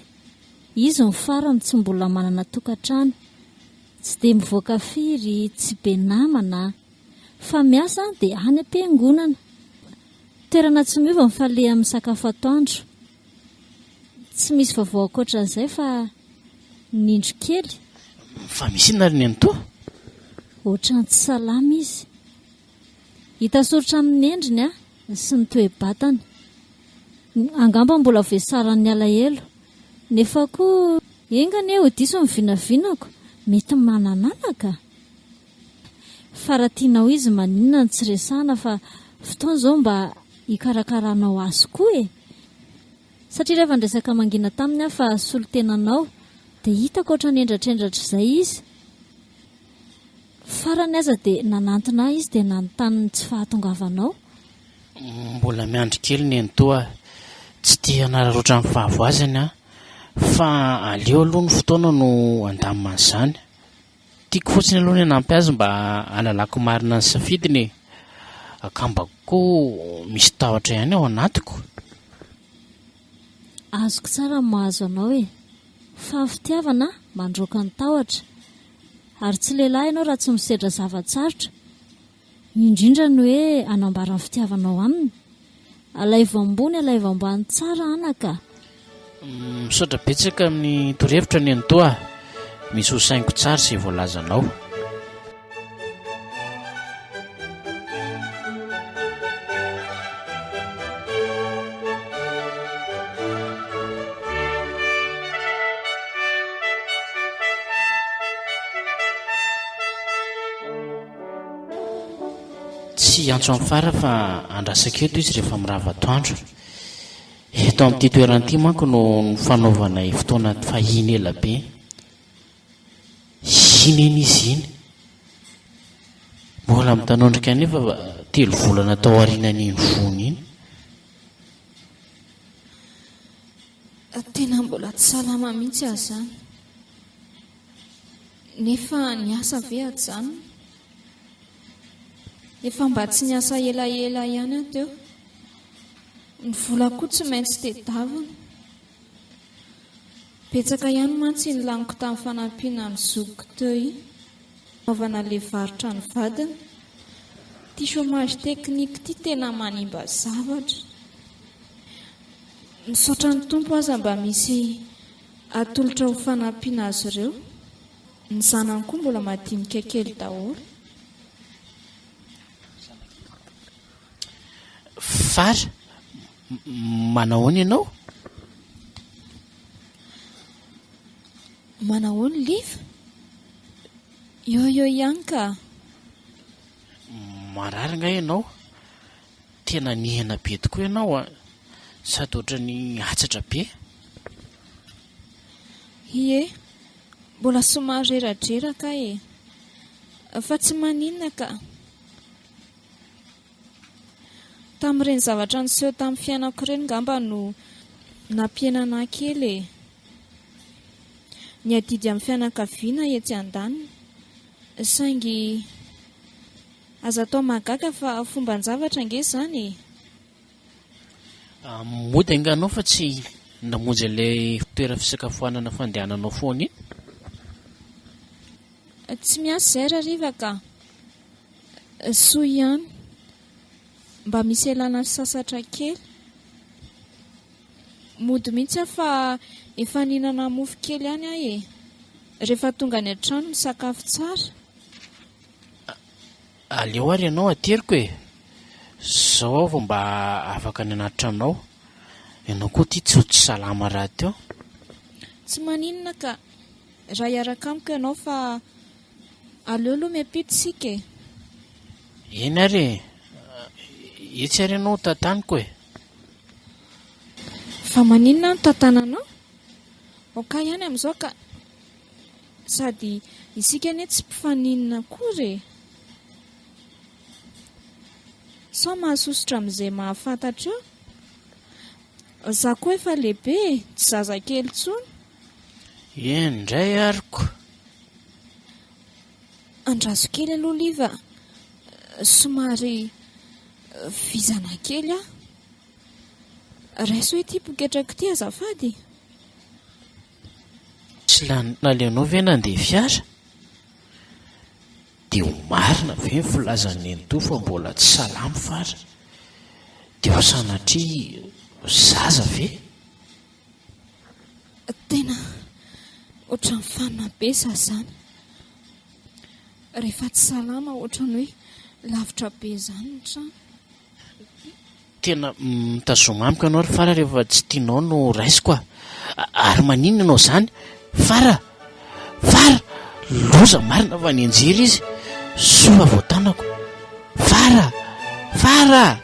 Izy no farany tsy mbola manana tokantrano. Tsy dia mivoaka firy, tsy be namana, fa miasa dia any am-piangonana. Toerana tsy miova ny faleha amin'ny sakafo atoandro. Tsy misy vaovao ankoatran'izay fa ny indro kely. Fa misy inona ry nenitoa? Ohatran'ny tsy salama izy. Hita soritra amin'ny endriny sy ny toe-batany. Angamba mbola vesaran'ny alahelo. Nefa koa enga anie ho diso ny vinavinako, mety manan'anaka? Fa raha tianao izy maninona no tsy resahana fa fotoana izao mba hikarakaranao azy koa e! Satria rehefa niresaka mangina taminy aho fa solontenanao dia hitako ohatran'ny hendratrendratra izay izy. Farany aza dia nanantona ahy izy dia nanontany ny tsy fahatongavanao. Mbola miandry kely nenitoa a! Tsy te hanararaotra ny fahavoazany aho fa aleo aloha ny fotoana no handamina an'izany. Tiako fotsiny aloha ny hanampy azy mba hahalalako marina ny safidiny e! Akambako koa misy tahotra ihany ao anatiko. Azoko tsara ny mahazo anao e! Fa ny fitiavana mandroaka ny tahotra. Ary tsy lehilahy ianao raha tsy misedra zava-tsarotra. Indrindra ny hoe hanambara ny fitiavanao aminy. Alaivo ambony alaivo ambany tsara anaka a! Misaotra betsaka amin'ny torohevitra Nenitoa a! Misy ho sainiko tsara izay voalazanao. Tsy hiantso an'i Fara fa andrasako eto izy rehefa mirava atoandro. Eto amin'ity toerana ity manko no nifanaovanay fotoana fahiny ela be. Iny eny izy iny. Mbola mitanondrika anefa fa telo volana tao aorianan'iny vono iny. Tena mbola tsy salama mihitsy aho izany. Nefa ny asa ve ajanona? Efa mba tsy niasa elaela ihany aho teo. Ny vola koa tsy maintsy tedavina. Betsaka ihany mantsy iny laniko tamin'ny fanampiana ny zokiko teo iny. Nanaovana ilay varotra ny vadiny. Ity chômage technique ity tena manimba zavatra. Misaotra ny Tompo aza mba misy atolotra ho fanampiana azy ireo. Ny zanany koa mbola madinika kely daholo. Fara, manahoana ianao? Manahoana Liva? Eo eo ihany ka. Marary angaha ianao? Tena nihena be tokoa ianao an! Sady ohatran'ny hatsatra be. Ie, mbola somary reradreraka aho e. Fa tsy maninona ka. Tamin'ireny zavatra niseho tamin'ny fiainako ireny ngamba no nampihenana ahy kely e. Ny adidy amin'ny fianakaviana etsy andaniny. Saingy aza atao mahagaga fa fomban-javatra ange izany e. Mody angaha anao fa tsy namonjy an'ilay toeram-fisakafoanana fandehananao foana iny? Tsy miasa izay Rariva ka. Soa ihany. Mba misy ialana sasatra kely. Mody mihitsy aho fa efa nihinana mofo kely ihany aho e. Rehefa tonga any an-trano misakafo tsara. Aleo ary ianao ateriko e! Zao aho vao mba afaka ny hanatitra anao. Ianao koa ity tsy ho tsy salama rahateo. Tsy maninona ka. Raha hiaraka amiko ianao fa aleo aloha miampita isika e! Eny ary e! Etsy ary ianao tantaniko e! Fa maninona aho no tantananao? Ok ihany amin'izao ka! Sady isika anie tsy mpifaninona akory e! Sao mahasosotra amin'izay mahafantatra eo. Za koa efa lehibe e, tsy zazakely intsony. Eny indray ary ko. Andraso kely aloha Liva, somary vizana kely aho. Raiso ity poketrako ity azafady e. Tsy lany naleonao ve nandeha fiara? Dia ho marina ve ny filazan'i Nenitoa fa mbola tsy salama Fara? Dia ho sanatria ho zaza ve? Tena ohatran'ny fanina be za zany. Rehefa tsy salama ohatran'ny hoe lavitra be izany ny trano. Tena mitazoma amiko ianao ry Fara rehefa tsy tianao no raisiko a! Ary maninona ianao izany? Fara! Fara! Loza marina fa nianjera izy! Soa fa voatanako! Fara! Fara!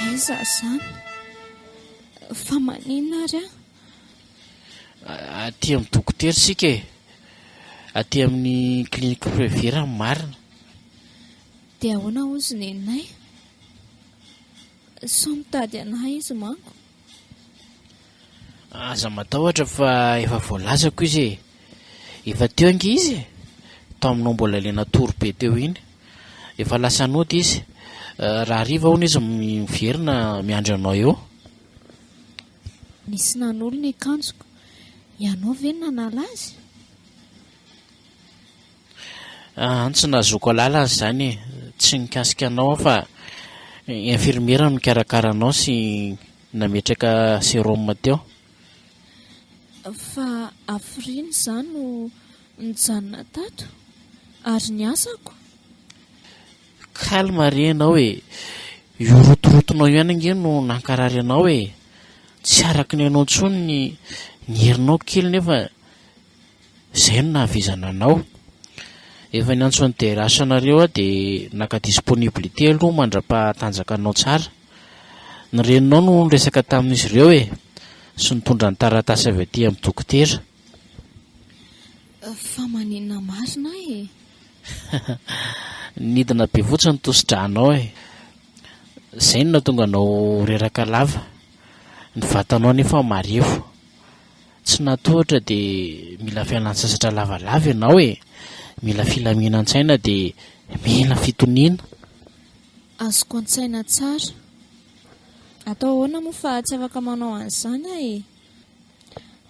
Aiza izany? Fa maninona ary aho? Aty amin'ny dokotera isika e! Aty amin'ny clinique privée raha ny marina. Dia ahoana hozy neninay? Sao mitady an'ahy izy manko. Aza matahotra fa efa voalazako izy e! Efa teo ange izy e! Taminao mbola ilay natory be teo iny. Efa lasa nody izy. Raha hariva hono izy miverina miandry anao eo. Nisy nanolo ny akanjoko. Ianao ve no nanala azy? An, tsy nahazoako alalana izany e. Tsy nikasika anao aho fa infirmiera no nikarakara anao sy nametraka sérum teo. Fa hafiriana izaho no nijanona tato? Ary ny asako? Calme re ianao e! Io rotorotonao io ihany ange no nankarary anao e! Tsy araka ny anao intsony ny ny herinao kely nefa izay no nahavizana anao. Efa niantso an'i DRH anareo aho dia naka disponibilité aloha mandra-pahatanjaka anao tsara. Ny reninao no niresaka tamin'izy ireo e! Sy nitondra ny taratasy avy aty amin'ny dokotera. Fa maninona marina aho e? Nidina be fotsiny ny tosi-drànao e! Izay no nahatonga anao reraka lava. Ny vatanao anefa marefo. Tsy natohitra dia mila fialan-tsasatra lavalava ianao e! Mila filaminan-tsaina dia mila fitoniana. Azoko an-tsaina tsara. Atao ahoana moa fa tsy afaka manao an'izany aho e!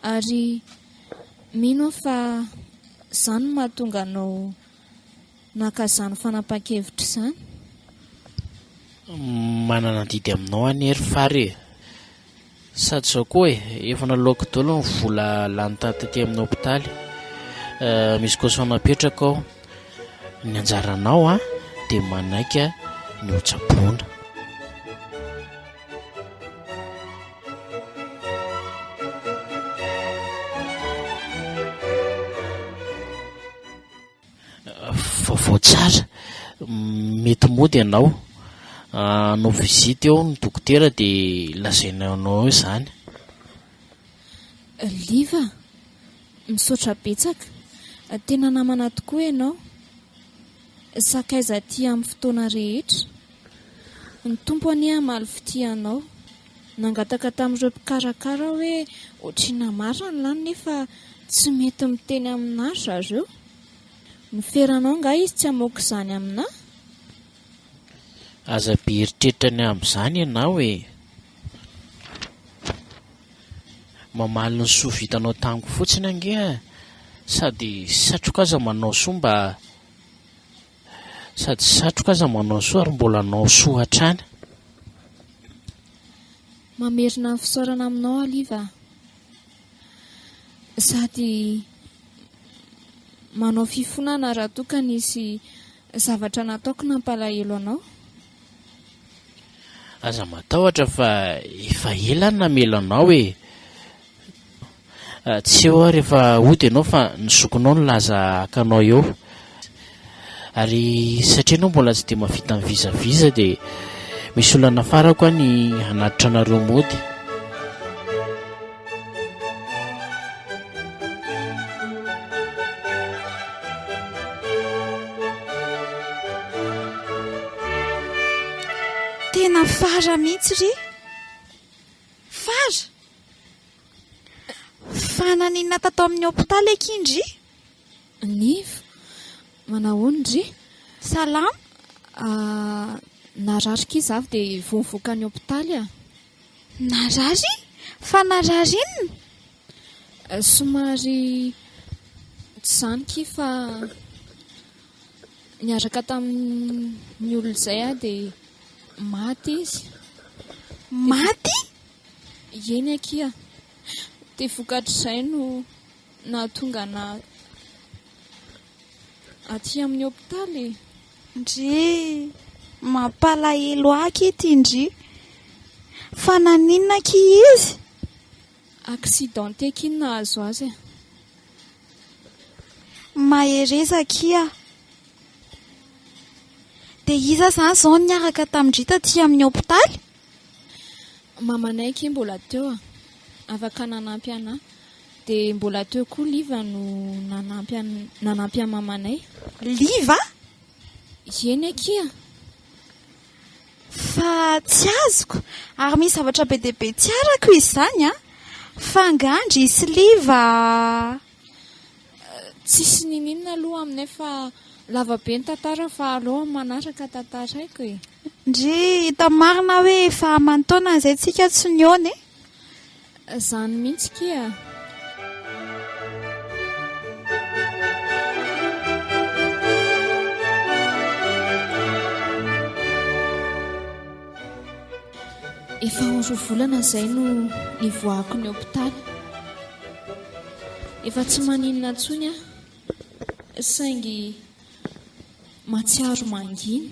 Ary mino aho fa izany no mahatonga anao naka izany fanapahan-kevitra izany. Manana adidy aminao anie ry Fary e! Sady izao koa e, efa naloako daholo ny vola lany taty amin'ny hopitaly. Misy caution napetrako ao. Ny anjaranao an, dia manaika ny ho tsaboina. Vaovao tsara, mety mody ianao. Hanao visite eo ny dokotera dia lazaina anao eo izany. Liva, misaotra betsaka. Tena namana tokoa ianao. Sakaiza aty amin'ny fotoana rehetra. Ny Tompo anie hamaly fitia anao. Nangataka tamin'ireo mpikarakara aho hoe ohatr'inona marina ny lany nefa tsy mety miteny aminà ry zareo. Noferanao angaha izy tsy hamoaka izany aminà? Aza be eritreritra ny amin'izany ianao e! Mamaly ny soa vitanao tamiko fotsiny ange aho sady satriko aza manao soa mba Sady satroka aza manao soa ary mbola hanao soa hatrany. Mamerina ny fisaorana aminao aho Liva a. Sady manao fifonana raha toa ka nisy zavatra nataoko nampalahelo anao. Aza matahotra fa efa ela aho namela anao e. Tsy eo aho rehefa hody ianao fa ny zokinao nilaza haka anao eo. Ary satria ianao mbola tsy dia mahavita mivizaviza dia misy olona nafarako any hanatitra anareo mody. Tena fara mihitsy ry. Fara! Fa naninona tato amin'ny hopitaly akia ndry? Nivo, manahoana ndry? Salama. Ah, narary kia za dia vao nivoaka ny hopitaly ah. Narary? Fa narary inona? Somary tsy izany kia fa niaraka tamin'ny olona izay aho dia maty izy. Maty? Eny akia. Dia vokatr'izay no nahatonga anà aty amin'ny hopitaly e. Ndry! Mampalahelo ahy akia ity ndry. Fa naninona akia izy? Accidenté akia no nahazo azy e. Mahereza akia. Dia iza izany izao no niaraka tamin-dry taty amin'ny hopitaly? Mamanay akia mbola teo a. Afaka nanampy anà. Dia mbola teo koa Liva no nanampy an nanampy an'i mamanay. Liva? Eny akia. Fa tsy azoko, ary misy zavatra be dia be tsy arako izy izany an! Fa angaha ndry sy Liva. Tsisy niniana aloha aminay fa lava be ny tantara fa aleo amin'ny manaraka tantaraiko e! Ndry, hita marina hoe efa aman-taonany izay tsika tsy nihaona e! Zany mihitsy kia. Efa ho roa volana izay no nivoahako ny hopitaly. Efa tsy maninona intsony aho, saingy mahatsiaro mangina.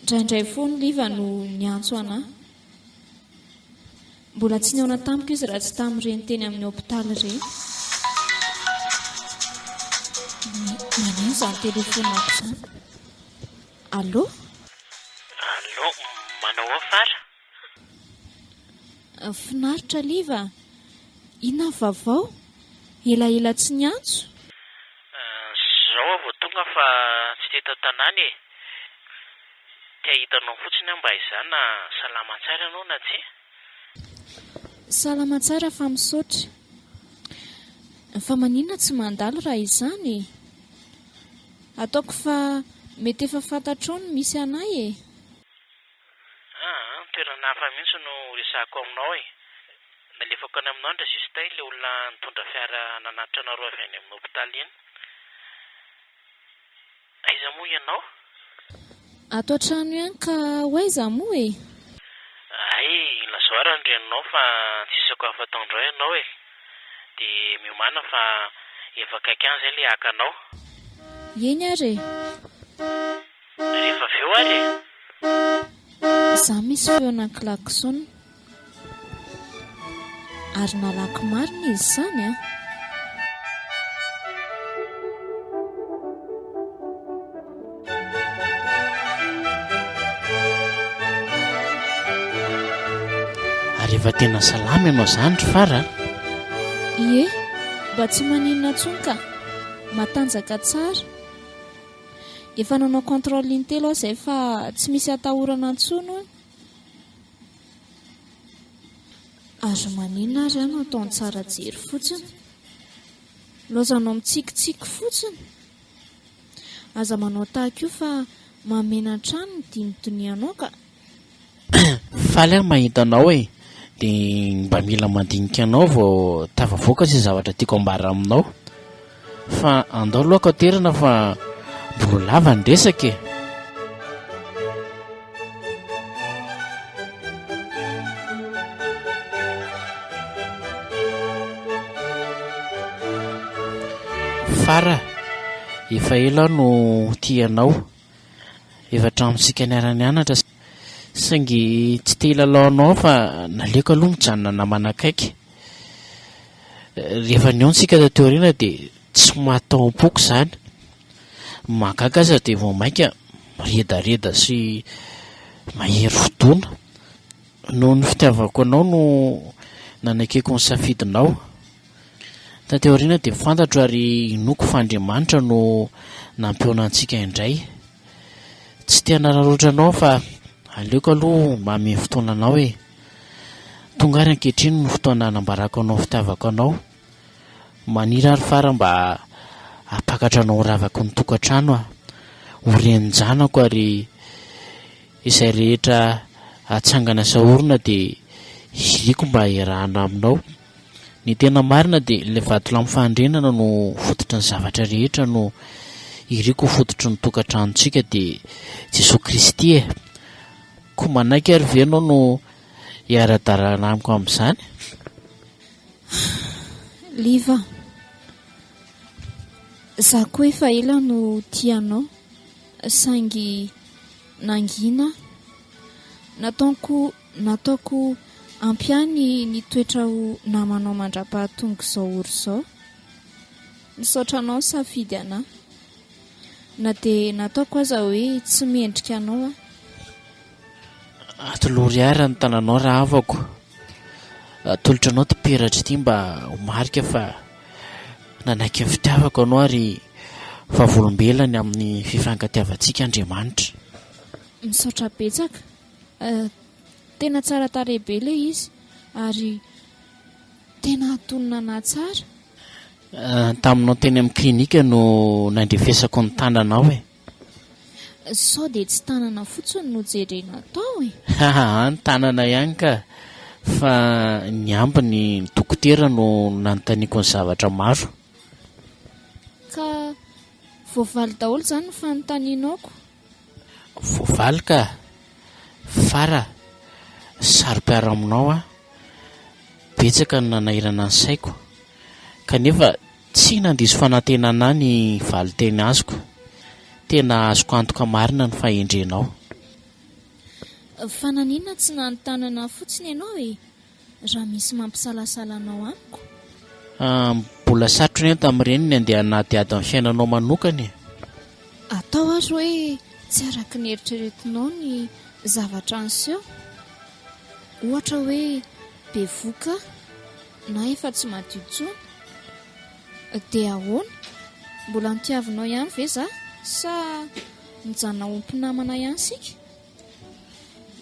Indraindray foana Liva no niantso anà. Mbola tsy nihaona tamiko izy raha tsy tamin'ireny teny amin'ny hopitaly ireny. Maneno izany telefaoniko izany. Allô? Allô, manao ahoana Fara? Finaritra Liva. Inona ny vaovao? Elaela tsy niantso? Izao aho vao tonga fa tsy teto an-tanàna e. Te hahita anao fotsiny aho mba hizaha na salama tsara ianao na tsia. Salama tsara fa misaotra. Fa maninona tsy mandalo raha izany e? Ataoko fa mety efa fantatrao ny misy anay e! Aa, toerana hafa mihitsy no resahako aminao e! Nalefako any aminao ndry Justin ilay olona nitondra fiara nanatitra anareo avy any amin'ny hopitaly iny. Aiza moa ianao? Ato an-trano ihany ka ho aiza moa e? Hay, lazao ary ny reninao fa tsy hisakafo atoandro ao ianao e! Dia miomàna fa efa akaiky any izay ilay haka anao. Eny ary e! Rehefa avy eo ary e! Za misy feona klaxon. Ary nalaky marina izy izany an! Ary efa tena salama ianao izany ry Fara a? Ie, mba tsy maninona intsony ka. Matanjaka tsara. Efa nanao contrôle intelo aho izay fa tsy misy atahorana intsony hono. Ary maninona ary aho no ataony tsara jery fotsiny? Laozanao mitsikitsiky fotsiny. Aza manao tahaka io fa mahamenatra any ny dinidinianao ka. Faly aho mahita anao e! Dia mba mila mandinika anao vao tafavoaka izay zavatra tiako ambara aminao. Fa andao aloha haka toerana fa mbola lava ny resaka e! Fara, efa ela aho no tia anao. Efa hatramintsika niara-nianatra saingy tsy te hilalao anao aho fa naleoko aloha mijanona namana akaiky. Rehefa nihaona isika taty aoriana dia tsy maty tao am-poko izany. Ny mahagaga aza dia vao mainka miredareda sy mahery fotoana. Noho ny fitiavako anao no nanekeko ny safidinao. Taty aoriana dia fantatro ary inoako fa Andriamanitra no nampihaona antsika indray. Tsy te hanararaotra anao aho fa aleoko aloha mba hanome fotoana anao e. Tonga ary ankehitriny ny fotoana hanambarako anao ny fitiavako anao. Maniry ary fara mba hampakatra anao ho ravaky ny tokantrano aho. Ho renin-janako ary izay rehetra hatsangana sy haorina dia iriko mba hiarahana aminao. Ny tena marina dia ilay vatolampy fahandrenana no fototry ny zavatra rehetra no iriko ho fototry ny tokantranontsika dia Jesoa Kristy e! Koa manaiky ary ve ianao no hiara-dalana amiko amin'izany? Liva, za koa efa ela no tia anao saingy nangina aho. Nataoko nataoko ampy ahy ny nitoetra ho namanao mandrapahatonga izao ora izao. Misaotra anao nisafidy anah. Na dia nataoko aza hoe tsy mendrika anao aho. Atolory ahy raha ny tananao rahavako. Atolotra anao ity peratra ity mba ho marika fa nanaiky ny fitiavako anao ary vavolombelona ny amin'ny fifankatiavantsika Andriamanitra. Misaotra betsaka. Tena tsara tarehy be ilay izy ary tena antonona anah tsara. Taminao teny amin'ny clinique no nandrefesako ny tananao e. Sao dia tsy tanana fotsiny no jerena tao e? Aa ny tanana ihany ka! Fa ny ambiny ny dokotera no nanontaniako ny zavatra maro. Ka voavaly daholo izany ny fanontanianao ko? Voavaly ka! Fara, saro-piaro aminao aho. Betsaka ny nanahirana ny saiko. Kanefa Tsy nandiso fanantenana ahy ny valin-teny azoko. Tena azoko antoka marina ny fahendrenao. Fa naninona tsy nanontany anah fotsiny ianao e? Raha misy mampisalasala anao amiko? Mbola sarotra anie tamin'ireny ny handeha hanadihady ny fiainanao manokana e! Atao ary hoe tsy araka ny eritreretinao ny zavatra niseho. Ohatra hoe bevohoka aho na efa tsy madio intsony. Dia ahoana? Mbola notiavinao ihany ve za sa mijanona ho mpinamana ihany isika?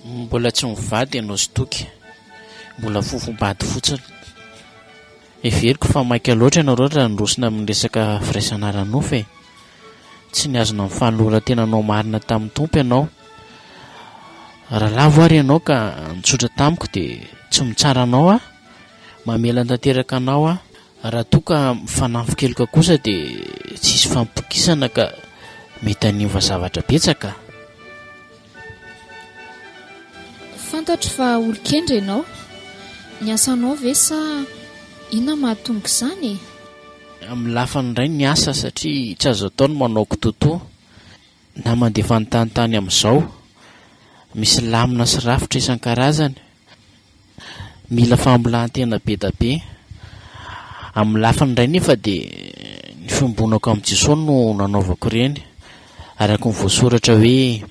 Mbola tsy mivady ianao sy Toky. Mbola fofombady fotsiny. Heveriko fa maika loatra ianareo raha nirosona amin'ny resaka firaisana ara-nofo e! Tsy nihazona ny fanoloran-tenanao marina tamin'ny Tompo ianao. Raha lavo ary ianao ka nitsotra tamiko dia tsy mitsara anao aho. Mamela tanteraka anao aho. Raha toa ka mifanafin-keloka kosa dia tsy hisy fampitokisana ka mety haniova zavatra betsaka. Fantatro fa olon-kendry ianao. Ny asanao ve sa inona mahatonga izany e? Amin'ny lafiny iray ny asa satria tsy azo atao ny manao kitoatoa na mandefa anontanintany amin'izao. Misy lamina sy rafitra isan-karazany. Mila fahamolahan-tena be da be. Amin'ny lafiny iray nefa dia ny fiombonako amin'i Jesoa no nanaovako ireny. Araka ny voasoratra hoe,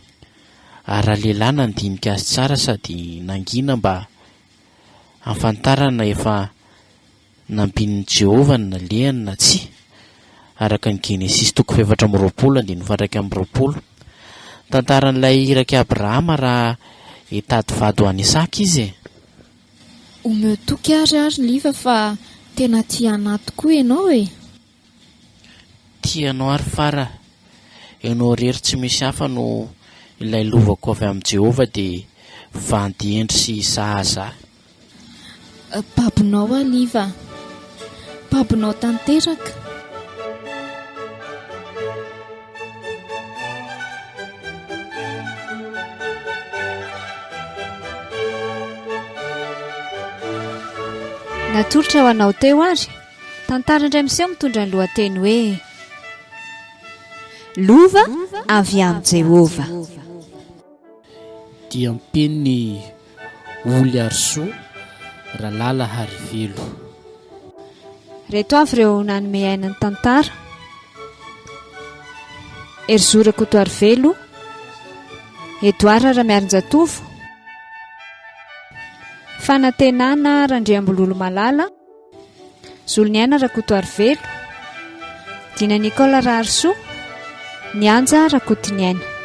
Ary ralehilahy nandinika azy tsara sady nangina mba hahafantarana efa nambinin'i Jehovah ny nalehany na tsia, araka ny Genesisy toko fahefatra amby roapolo andininy faha-iraika amby roapolo. Tantaran'ilay irak'i Abrahama raha hitady vady ho an'i Isaka izy e! Omeo toky ary aho ry Liva fa tena tia anah tokoa ianao e! Tia anao ary Fara, ianao irery tsy misy hafa no ilay lovako avy amin'i Jehovah dia vandy hendry sy sahaza ahy. Babonao aho Liva a! Babonao tanteraka. Natolotra ho anao teo ary, tantara indray miseho mitondra ny lohateny hoe Lova avy amin'i Jehovah. Diam-peniny Oliarisoa Ralala Harivelo. Ireto avy ireo nanome aina ny tantara, Herizo Rakotoarivelo, Edouard Ramiarinjatovo, Fanantenana Randriambololomalala, Zoloniaina Rakotoarivelo, Dina Nicole Raharisoa, Ny Anja Rakotoniaina.